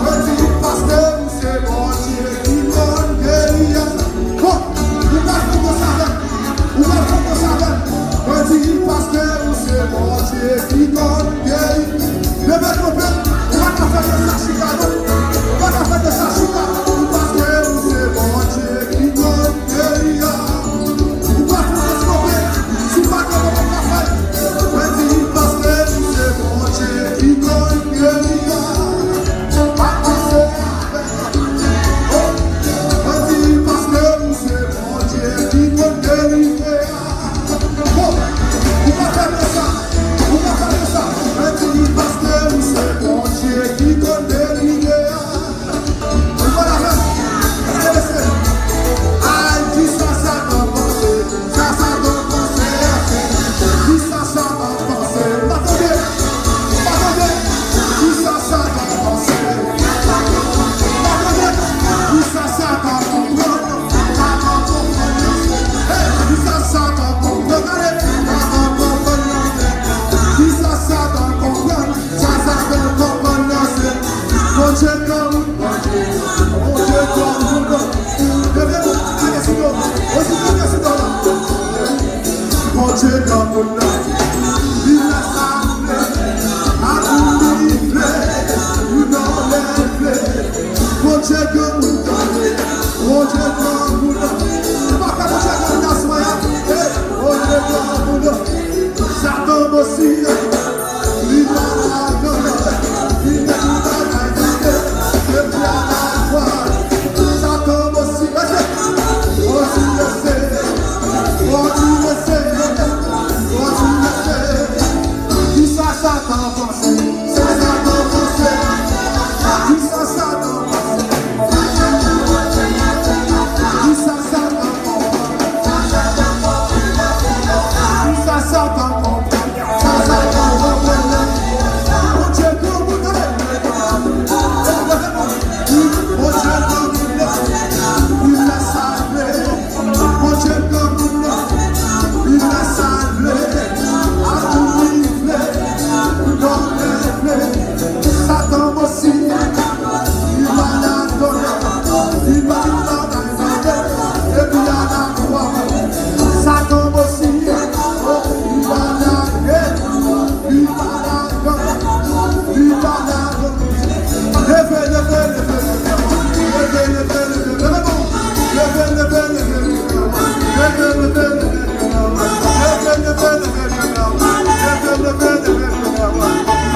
Mwen di paske ou se Bondye ki konn geri a. Bon, ou pral fè konsa avè m. Ou pral fè konsa avè m. Mwen di paske ou se Bondye ki konn geri. Leve kanpe. Ou pa ka fè de sa chita, non. Ou pa ka fè de sa chita. Paske ou se Bondye ki konn geri a. Ou pa fè de sa kanpe. Si w pa kanpe, w pa ka fè. Mwen di paske ou se Bondye ki konn geri a. Pa pase avè m. Oh, mwen di paske ou se Bondye ki konn delivre a. Bon, ou pa fè konsa. Ou pa fè konsa. Mwen di paske ou se Bondye ki konn delivre a. Ou pa la fè. Gade mesye. Ay, kisa Satan panse? Sa Satan panse? Kisa Satan panse? Ou pa tande? Ou pa tande? Kisa Satan panse? Ou pa tande? Kisa Satan konprann? Satan konprann. Hey, kisa Satan konprann? Gade, Satan konprann. Kisa Satan konprann? Sa Satan konprann nan se Bondye granmoun. Bondye granmoun. Leve moun, gade sou do. Osi gade sou do la. Bondye granmoun nan. Li fè sa l vle. A tou li vle. Ou non lè l vle. Bondye granmoun nan. Bondye granmoun nan. Ou pa fè Bondye granmoun nan aswè a. Hey, Bondye granmoun nan. Satan osi. Li pa ladan, li te di bagay tande, depi a la kwa. Satan osi, mete, osi lese, osi lese, osi lese. Kisa Satan panse? Sa Satan panse? Kisa Satan panse? Kisa Satan panse? Kisa Satan panse? Sa Satan konprann nan. Bondye granmoun, gade. Bondye granmoun nan. Li fè sa l vle. Bondye granmoun nan. Li fè sa l vle. A tou li vle. Lè l vle. Satan osi. Li pa ladan. Li pa ladan. Epi a la kwa. Satan osi. Oh, li pa lage. Li pa ladan. Li pa ladan. Leve, leve, leve, leve. Leve, leve, leve, leve. Leve, leve, leve, leve. Leve, leve, leve, leve. Leve, leve, leve, leve. Leve, leve, leve, leve.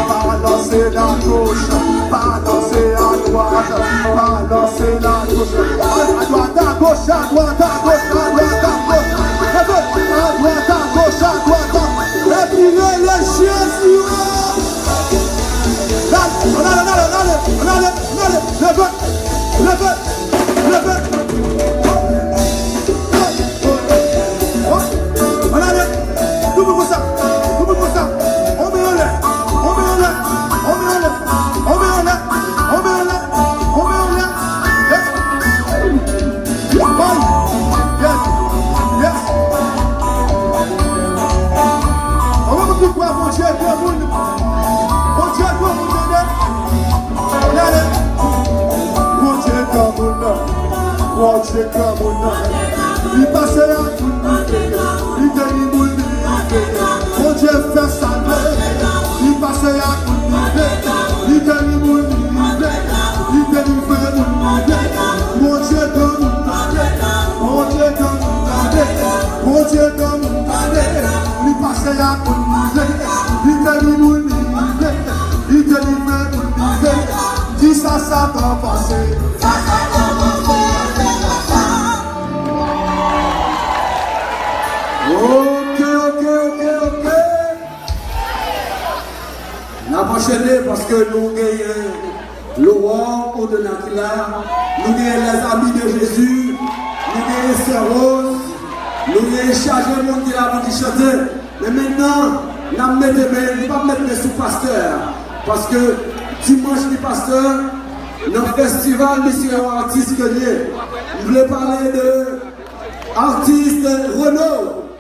Balanse la goch, balanse a dwat, balanse la goch. A dwat, a goch, a dwat, a goch, a dwat, a goch. Leve, a dwat, a goch, a dwat, a. Epi rele Jezi, o. Ann ale, ann ale, ann ale, ann ale, ann ale. Leve, leve, leve. Ann ale. Tout moun konsa. Tout moun konsa. On men anlè. On men anlè. On men anlè. On men anlè. On men anlè. On men anlè. Hey. Bay. Yes. Yes. Ann mwen moun ki kwè Bondye granmoun. Bondye granmoun, tande. Ann ale. Bondye granmoun nan. Bondye granmoun nan. Li pase ak moun li vle. Li geri moun li vle. Bondye fè sa l vle. Li pase ak moun li vle. Li geri moun li vle. Li delivre moun li vle. Bondye granmoun nan. Bondye granmoun. Bondye ban moun pale, li pase a moun manje, li delivre moun li manje, li delivre moun li manje. Kisa Satan panse? Ok, ok, ok, ok. N ap anchene paske nou genyen Laurent Audenakila, nou genyen Les Amis de Jésus, nou genyen Sè Rose, nou genyen chaje moun ki la pou ki chante. Men mentnan, n ap mete men, nou p ap met men sou pastè a. Paske dimanch li pastè, nan festival, li se yon atis ke li ye. M vle pale de atis Reno.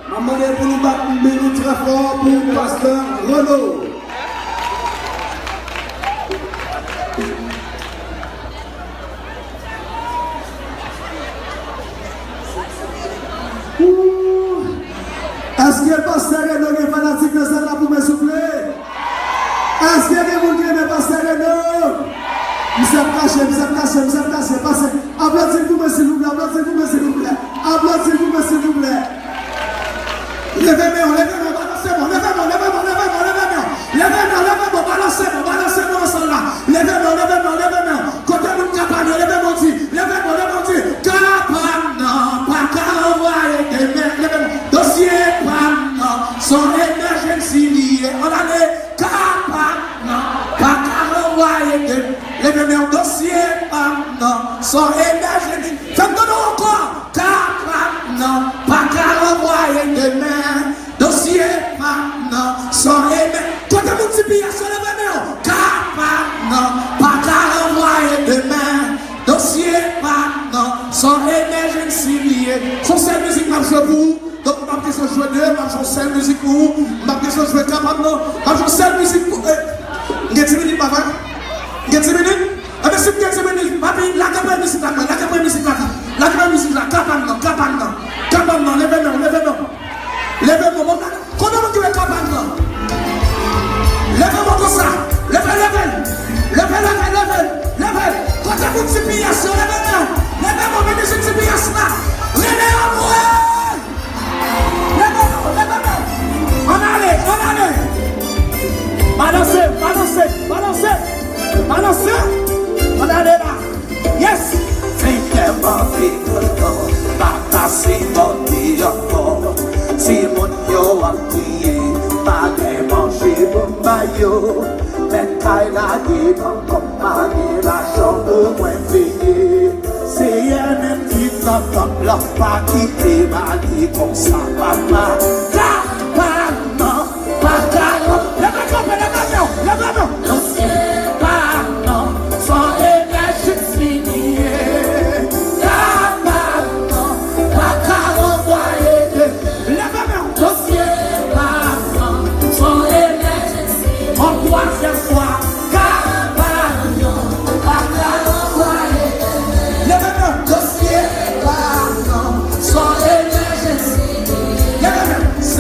M ap mande pou nou bat men nou trè fò pou pastè Reno. Ooh! Èske pastè Reno gen fanatik nan sal la pou mwen, souple? Èske gen moun ki renmen pastè Reno? Misye ap kache, misye ap kache, misye ap kache. Pastè, aplodi l pou mwen, silvouplè, aplodi l pou mwen, silvouplè. Aplodi l pou mwen, silvouplè. Leve men w, leve men w, balanse men w, leve men w, leve men w, leve men w, leve men w. Leve men w, leve men w, balanse men w, balanse men w nan sal la. Leve men w, leve men w, leve men w. Kote moun kabann yo, leve men w di, leve men w, leve men w di, kabann nan pa ka ranvwaye demen. Leve men w. Dosye pa m nan, s on emergency li ye. Ann ale, kabann nan pa ka ranvwaye demen. Leve men w, dosye pa m nan, s on emergency. Fè m tande w ankò. Kabann nan pa ka ranvwaye demen. Dosye pa m nan, s on emen. Kote moun T P S yo, leve men w. Kabann nan pa ka ranvwaye demen. Dosye pa m nan, s on emergency li ye. S on sèl mizik m ap jwe pou ou. Donk, m p ap kesyon jwe de, m ap jwe yon sèl mizik pou ou. M p ap kesyon jwe kabann nan. M ap jwe yon sèl mizik pou, eh, m gen ti minit, pa vre? M gen ti minit? Ebyen, si m gen ti minit, papi, lage premye mizik la, mwen, lage premye mizik la, lage premye mizik la, kabann nan, kabann nan, kabann nan, leve men w, leve men w. Leve men w, bon, konbyen moun ki wè kabann nan? Leve men w konsa, leve, leve l, leve, leve, leve l, leve l. Kote moun T P S yo, leve men w, leve men w, men mizik T P S la, rele yo, mwen! Leve men w, leve men w. Ann ale, ann ale. Balanse, balanse, balanse. Balanse. Ann ale la. Yes. Fenk m anvi toutan, pa ka sipòte ankò. Timoun yo ap kriye, pa gen manje pou m ba yo. Mèt kay la gen ankò. Pa gen lajan pou mwen peye. Seyè menm ki nan tanp lan, pa kite m ale konsa, papa. Kabann nan pa ka ranvwaye. Leve kanpe, leve men w, leve men w. Dosye pa m nan, s on emergency li ye. Kabann nan pa ka ranvwaye demen. Leve men w. Dosye pa m nan, s on emergency. Yon twazyèm fwa, kabann nan pa ka ranvwaye. Leve men w. Dosye pa m nan, s on emergency. Leve men w. S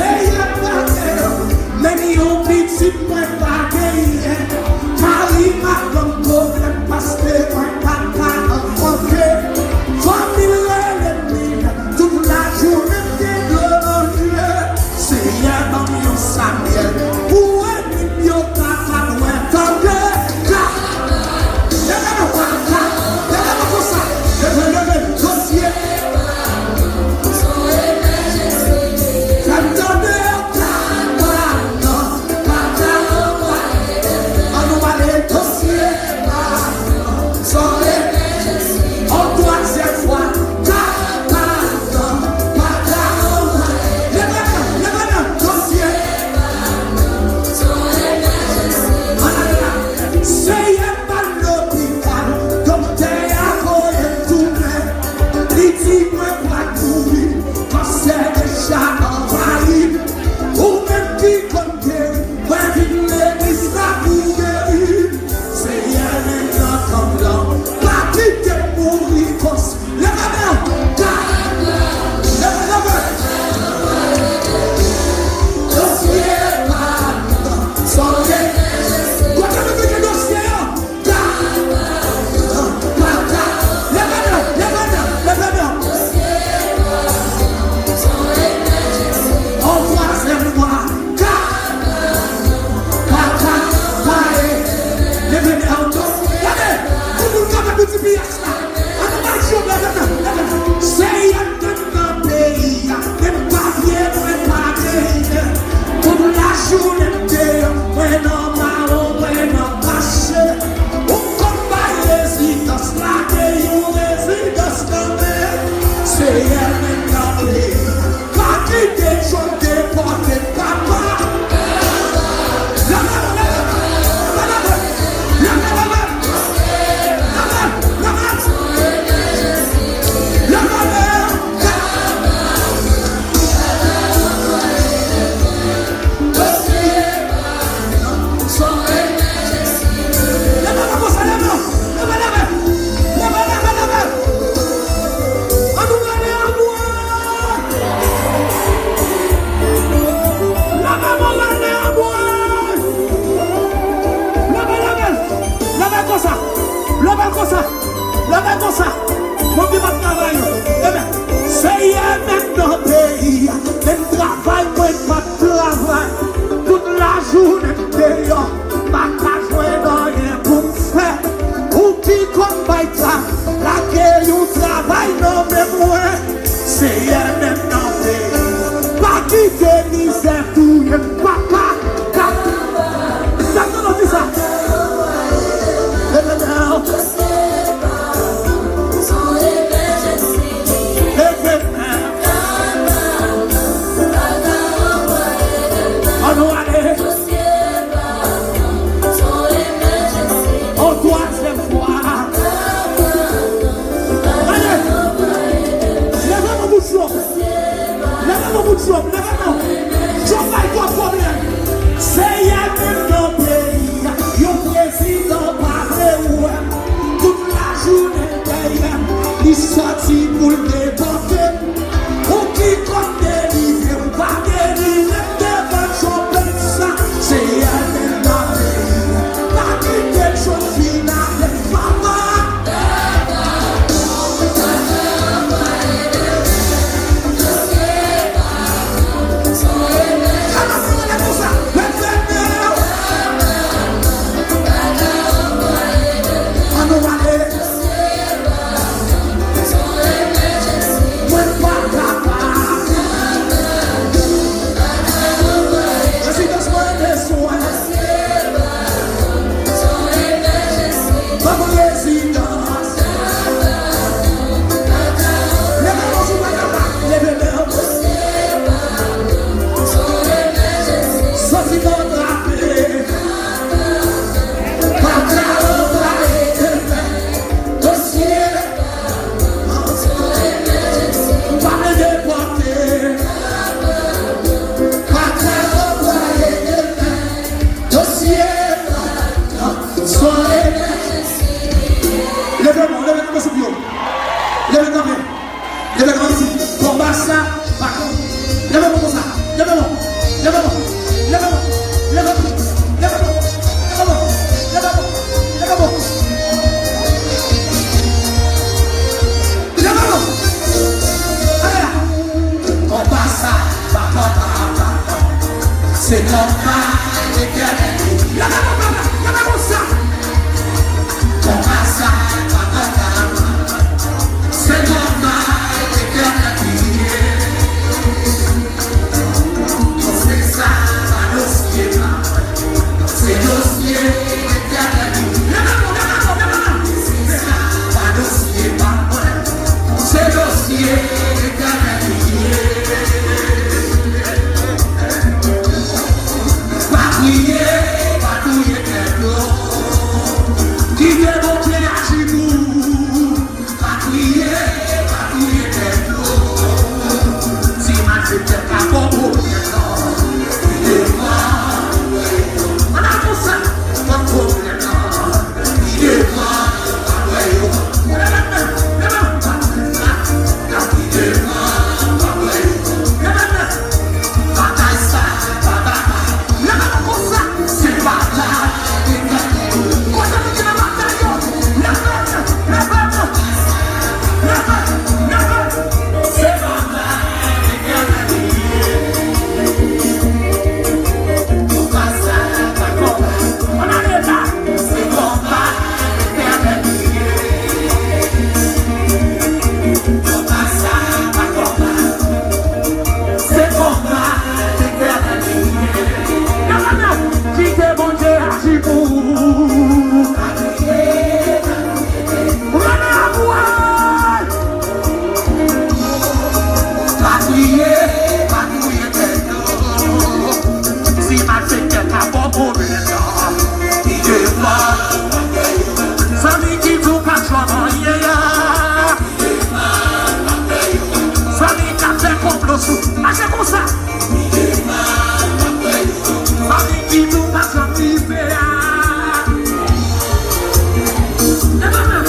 Pa kite Jòb depòte, papa. Leve, leve, leve, leve, leve, leve. Leve men konsa, leve men. Leve, leve. Leve, leve, leve. Ann nou rele anmwe. Leve men, rele anmwe. Leve, leve. Leve konsa. Leve konsa. Leve konsa. Bondye p ap travay. Amen. Seyè, menm nan peyi a, menm travay mwen pa t travay. Tout lajounen m deyò, m pa ka jwenn anyen pou m fè. Ou ki konn bay travay, lage yon travay nan men mwen. Seyè, menm nan peyi, pa kite mizè touye m, papa. Sa, sa, sa, sa, sa. Leve men. Leve men. Ann nou ale. On twazyèm fwa. Ale. Leve men pou Jòb. Leve men pou Jòb. Leve men. Jòb bay twòp pwoblèm. Seyè, menm nan peyi a, yon prezidan pa vle wè m. Tout lajounen dèyè m, li sòti pou l depòte m. Ou ki konn delivre m, pa delivre m devan Jòb sa. Seyè, menm nan peyi a, pa kite Jòb fin avè m, papa. Ann nou ale. Mwen pa kapab. Rezidans mwen bezwen. Ban mwen rezidans. Leve men si w pa kapab. Leve men w. Sòti nan trape. Leve men w, leve men w sou pye w. Leve kanpe. Leve kanpe isit. Konba sa pa konn. Leve men w konsa. Leve men w. Leve men w. Leve men w. Leve men w. Ale la. Konba sa pa konn. Se konba Letènèl. Leve men w, leve men w konsa. Konba sa pa konn. Se konba Letènèl ki ye. Se sa, pa dosye pa mwen. Se dosye Letènèl ki ye. Leve men w, leve men w, leve men w. Se sa, pa dosye pa mwen. Se dosye Letènèl ki ye. Pa kriye, pa touye. Ye, pa touye tèt yo. Si malfektè ka ba w pwoblèm, li devan. Zanmi ki di w pa janm anyen a. Zanmi k ap fè konplo sou, mache konsa. Zanmi ki di w pa janm rive a. E pa menm.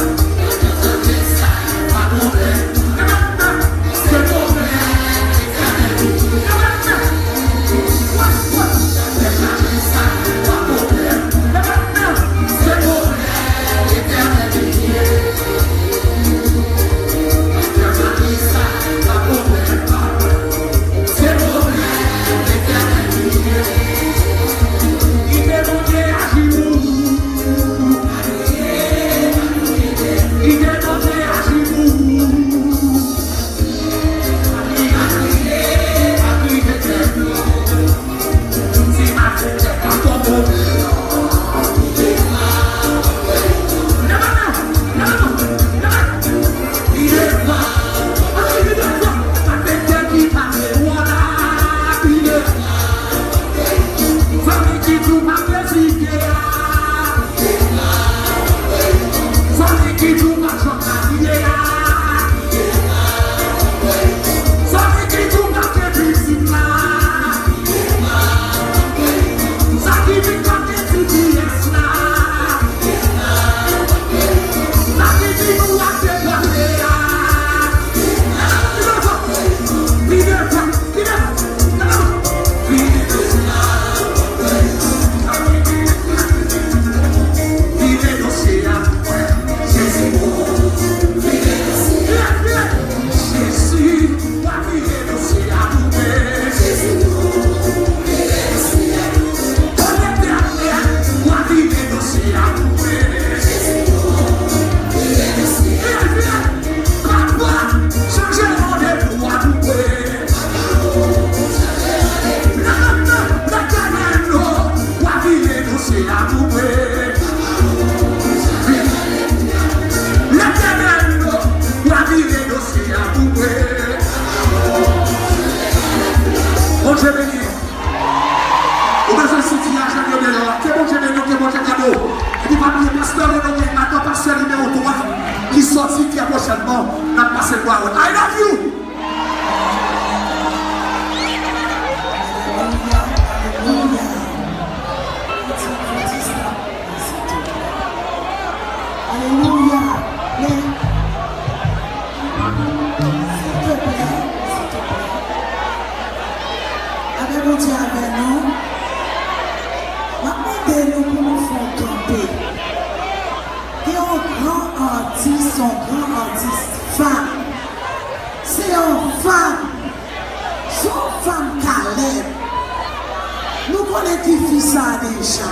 Bondye beni. Ou bezwen siti a, jwenn yo deyò a. Ke Bondye beni w, ke Bondye gade w. Epi pa bliye, pastè Reno gen madan pastè nimewo twa ki sòti trè pwochènman. N ap pase l bwa wòt. I love you! Alelouya, alelouya. Alelouya. Men, silteplè, silteplè. Lapè Bondye avè nou. M ap mande nou pou nou fè yon kanpe. Gen yon gran atis, yon gran atis fanm. Se yon fanm. Se yon fanm Kalèb. Nou konnen ki fi sa a deja.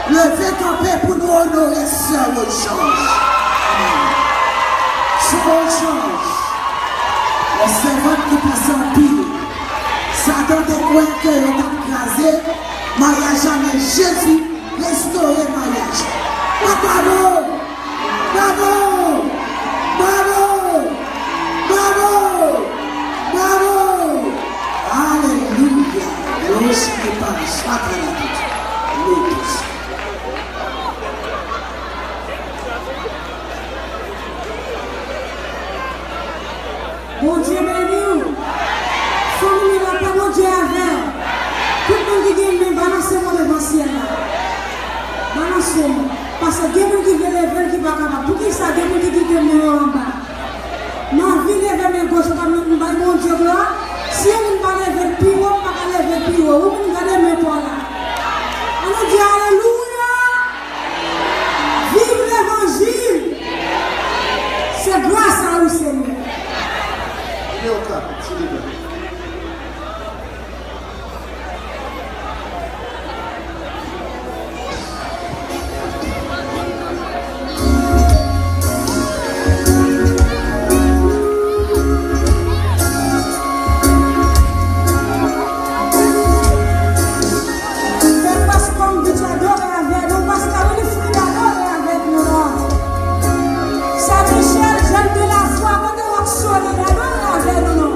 Leve kanpe pou nou onore sè Wochanj. Sè Wochanj. Yon sèvant ki pase anpil. Satan te kwè ke yo t ap kraze maryaj la, men Jezi restore maryaj. Bat bravo! Bravo! Bravo! Bravo! Bravo! Alelouya! Glorifye pa Satan. Alelouya! Bondye beni w. Fanmi, lapè Bondye avè w. Tout moun ki gen men, balanse w devan syèl la. Balanse w. Paske gen moun ki vle leve l ki pa kapab. Poukisa gen moun ki kite men yo anba? M anvi leve men goch mwen, m bay Bondye glwa. Si yon moun pa leve l pi wo, m pa ka leve l pi wo. Ou menm gade men pa w la. Ann nou di alelouya! Viv levanjil! Se gras a ou, Senyè. Leve w kanpe, ti libe. Fè pas kòm bitch adore avè nou, Pascalini Frida adore avèk nou non. Saint Michel, jèn de la foi, kote w ap sone, adore avè nou non.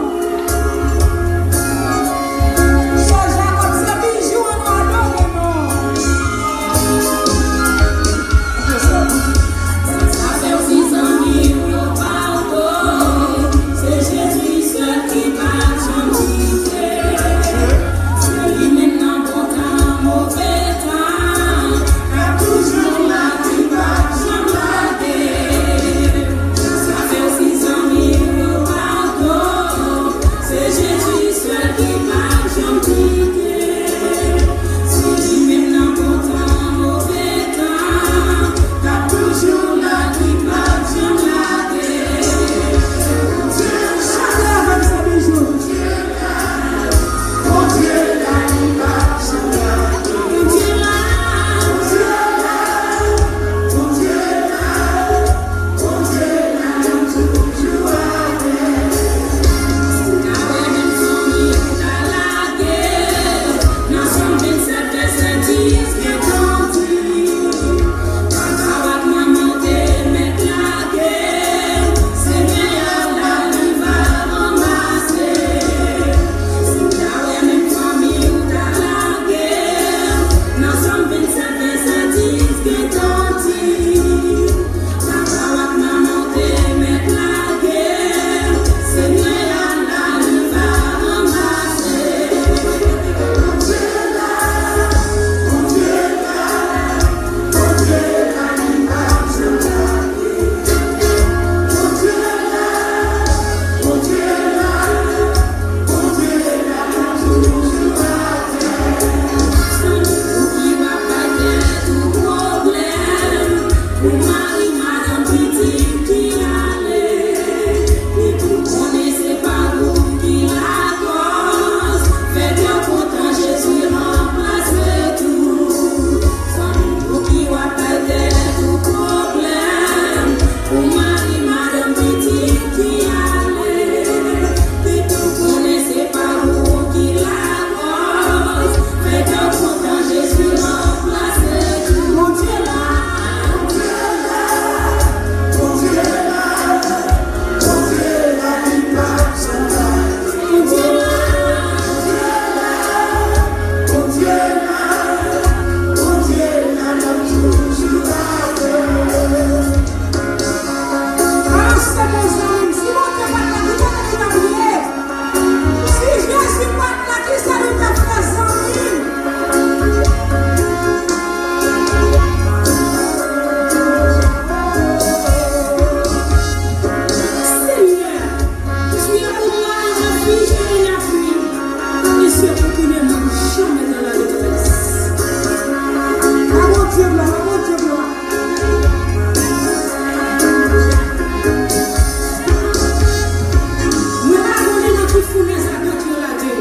Founèz ak Dòt yo lage.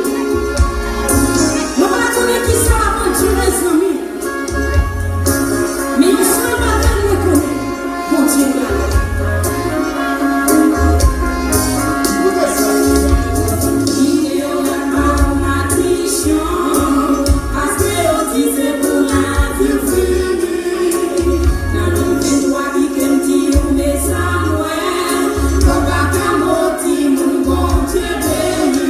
Mwen pa konnen kisa l ap andire, zanmi. Men yon sèl bagay mwen konnen, Bondye la la. Kite yo la pa yon madichon, paske yo di se pou lavi w fini. Nan non Ven twa kite m di w, mezanmi, yo pa ka modi moun, Bondye beni.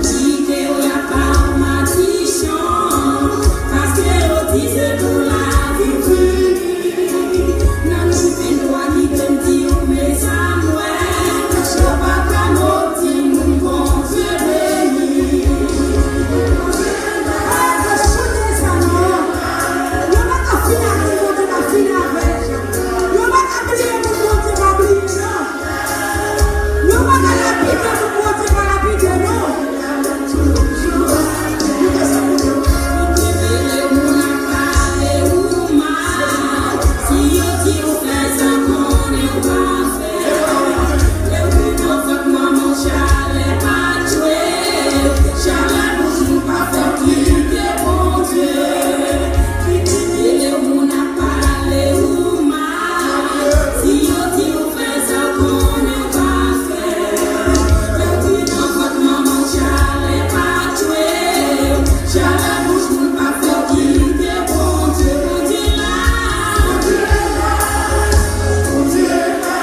Kite yo la pa yon madichon, paske yo di se pou lavi fini. Nan non Ven twa kite m di w, mezanmi, yo pa ka modi moun, Bondye beni. Arete chante sa non. Yo pa ka fini ak moun Bondye pa fini avè l. Yo pa ka bliye moun Bondye pa bliye non. Yo pa ka lapide moun Bondye pa lapide non. Koute moun ap pale ou mal, si yo di ou fè sa konnen ou pa fè. Depi nan vant manman w chalè pa tchwe, chalè bouch nou pa fè w kite Bondye. Kite moun ap pale ou mal, si yo di ou fè sa konnen ou pa fè. Depi nan vant manman w chalè pa tchwe, chalè bouch moun pa fè w kite Bondye. Bondye la, Bondye la,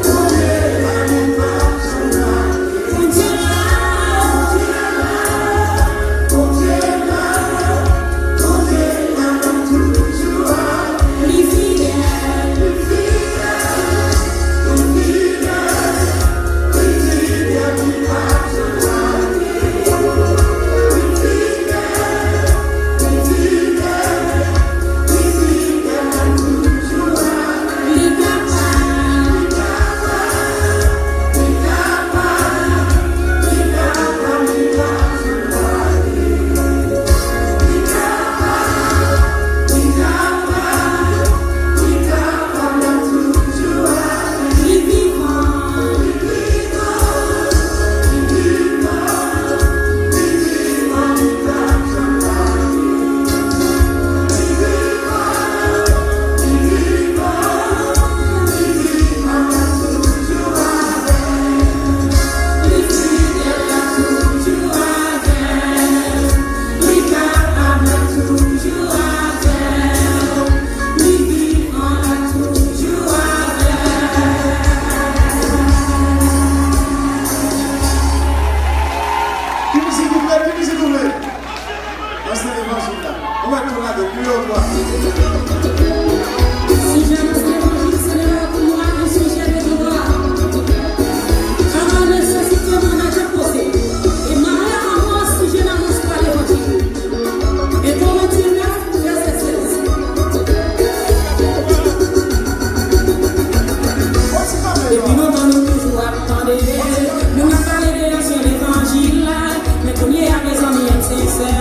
Bondye la. Ki mizik ou vle? Ki mizik ou vle? Ansanm levanjil la. Ou mèt tou lage, pi yo vwa. Sijè anons levanjil se lè pou nou ale sijè de dwa. Avan nesesite mandatè poze. E malè anons sijè anons pa levanjil. E Kòrentyen nèf, vèsè sèz. Depi lontan nou toujou ap tande, moun ap pale de ansyen levanjil la, men kounye a, mezanmi, ann sensè.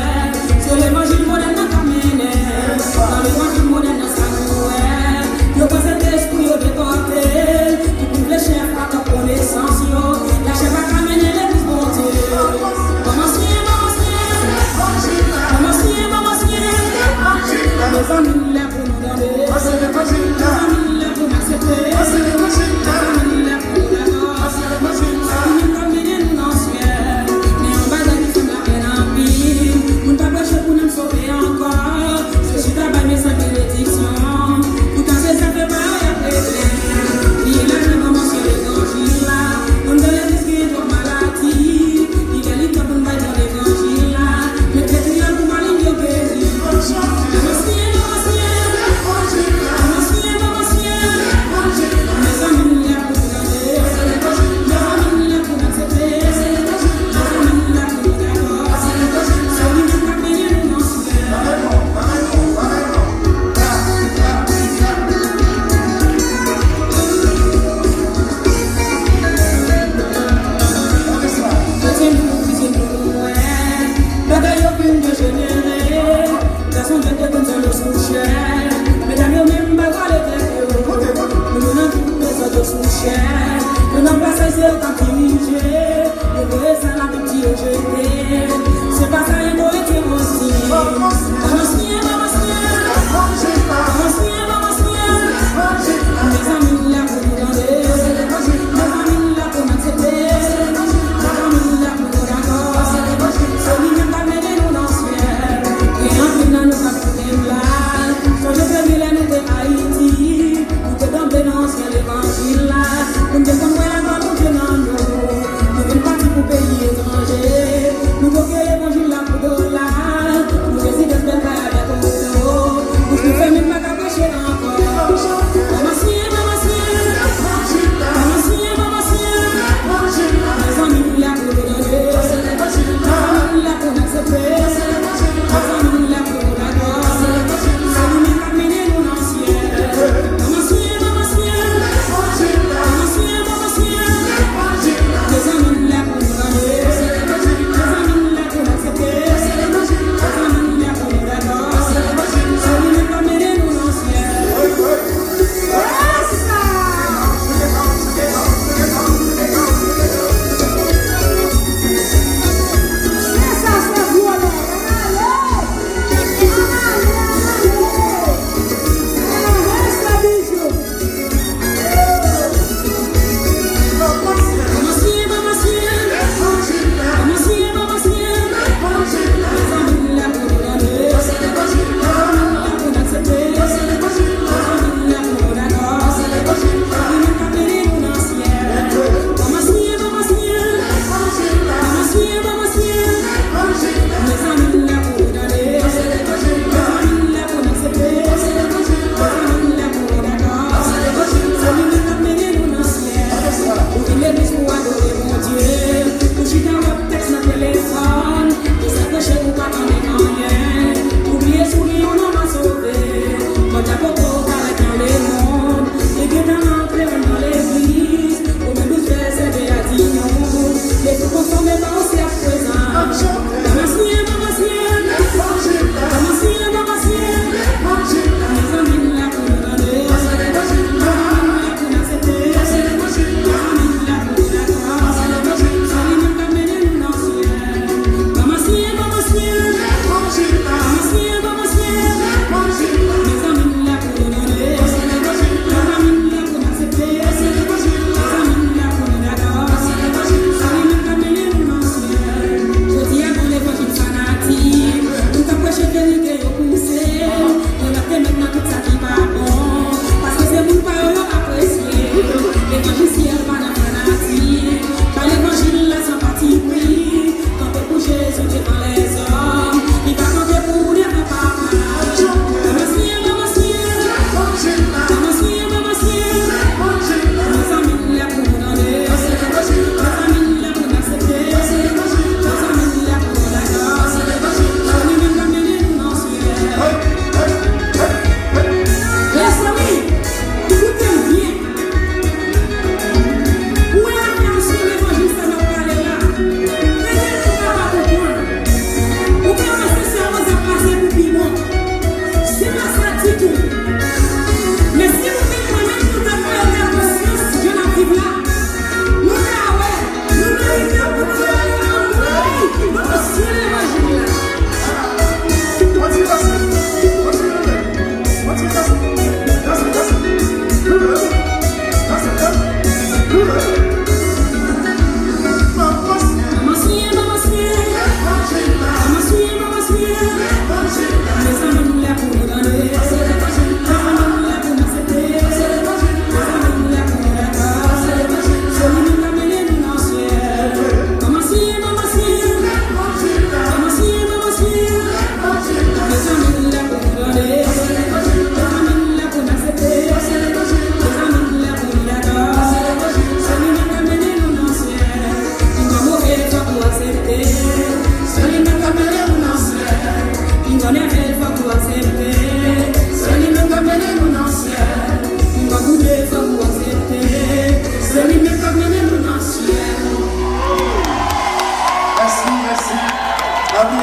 Se levanjil modèn nan k ap mennen. Nan levanjil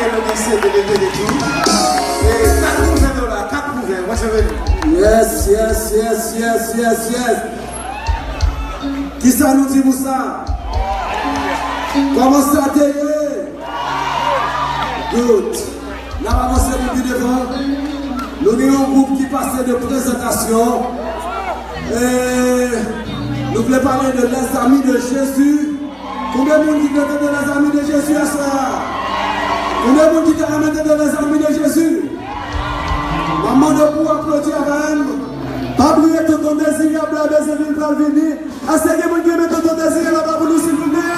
Yo gen C D, D V D tou. E kat pou ven dola, kat pou ven, mwen se veni. Yes, yes, yes, yes, yes, yes. Kisa nou di pou sa? Kòman sa te ye? Good. N ap avanse pou pi devan. Nou gen yon gwoup ki pase de prezantasyon. E nou vle pale de Les Amis de Jésus. Konbyen moun ki vle tande Les Amis de Jésus aswè a? Konbyen moun ki ta renmen tande Les Amis de Jésus? M ap mande w pou w aplodi avè m. Pa bliye Tonton Dezirab la, Bezanvil pral vini. Èske gen moun ki renmen Tonton Dezirab la pou nou, silvouplè?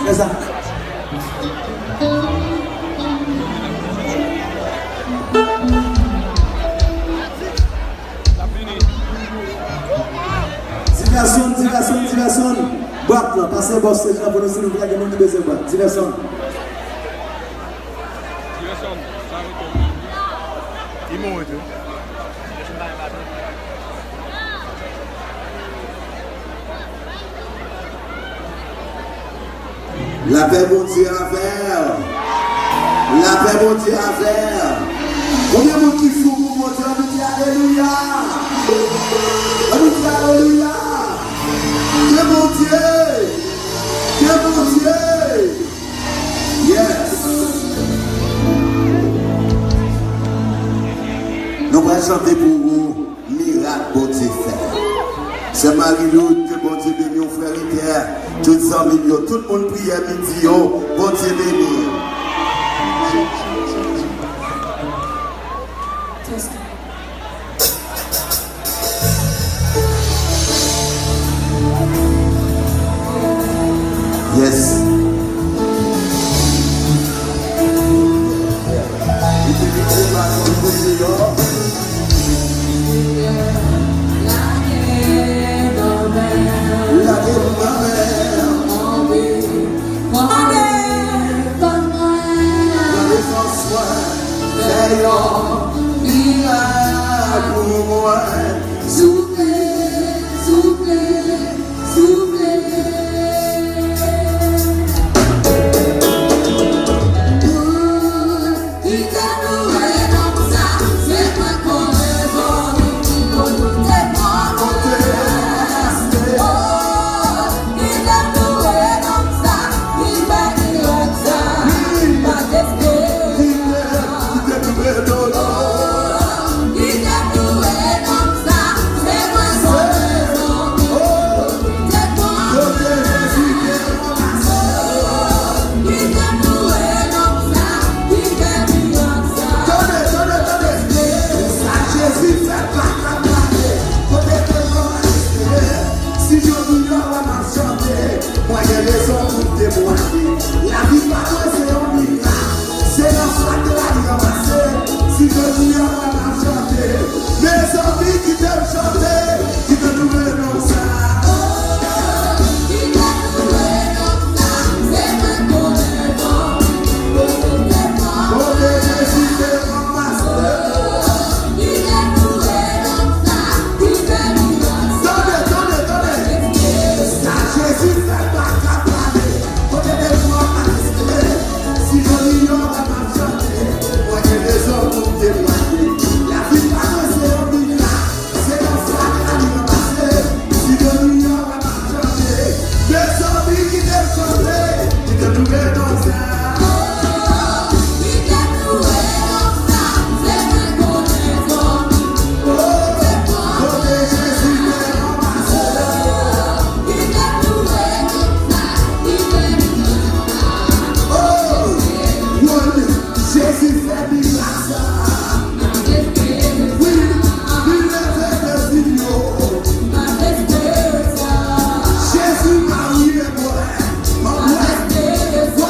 Fè sa. Diversyon, diversyon, diversyon. Bwat lan, pase bò stage lan pou nou, silvouplè, gen moun ki bezwen bwat. Diversyon. Li mouri tou. Lapè Bondye avè w. Lapè Bondye avè w. Konbyen moun ki fou pou Bondye? Ann nou di alelouya. Ann nou di alelouya. Ke Bondye. Ke Bondye. Yes. Nou pral chante pou ou. Mirak Bondye fè. Sè Marie-Lou, ke Bondye beni w, frè Ritè, tout zanmi m yo, tout moun priyè midi yo, Bondye beni w. Yes. Lage m nan men. Mande, ban mwen. Mande Franswa. Fè yon mirak pou mwen. Souple, souple, souple. Kite nou rele non sa, se mwen konnen bon, pou nou te bon. Oh, kite nou rele non sa, ki fè mirak sa, pa deside. Tande, tande, tande. Sa Jezi fè pa ka pale. Kote ke mò a espere? Si jodi a w ap chante, mwen gen rezon pou m temwaye. Lavi pa mwen se yon mirak. Se nan fatra li ranmase. Si jodi a w ap chante, mezanmi, kite m chante. Kite nou rele non sa. Kote Jezi te ranmase. Tande, tande, tande. Sa Jezi fè pa ka pale. Kote ke mò a espere? Si jodi a w ap chante, mwen gen rezon pou m temwaye. Lavi pa mwen se yon mirak. Se nan fatra li ranmase. Si jodi a w ap chante, mezanmi, kite m chante. Kite m louwe non sa. Kote Jezi te ranmase. Oh, Jezi fè mirak sa. Wi, li leve de zi yo. Jezi marye mwen. Mwen.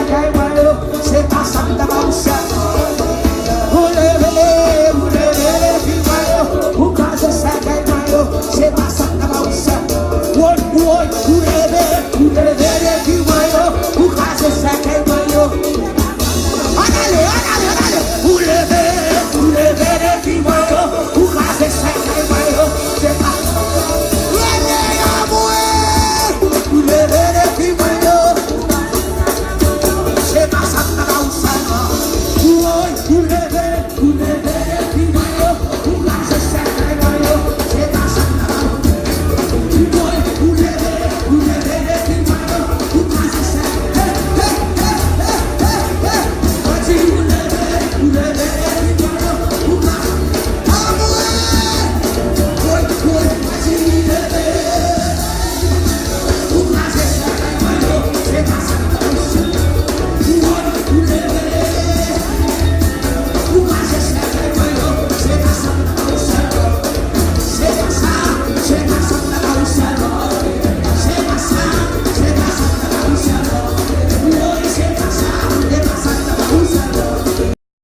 Kay mwen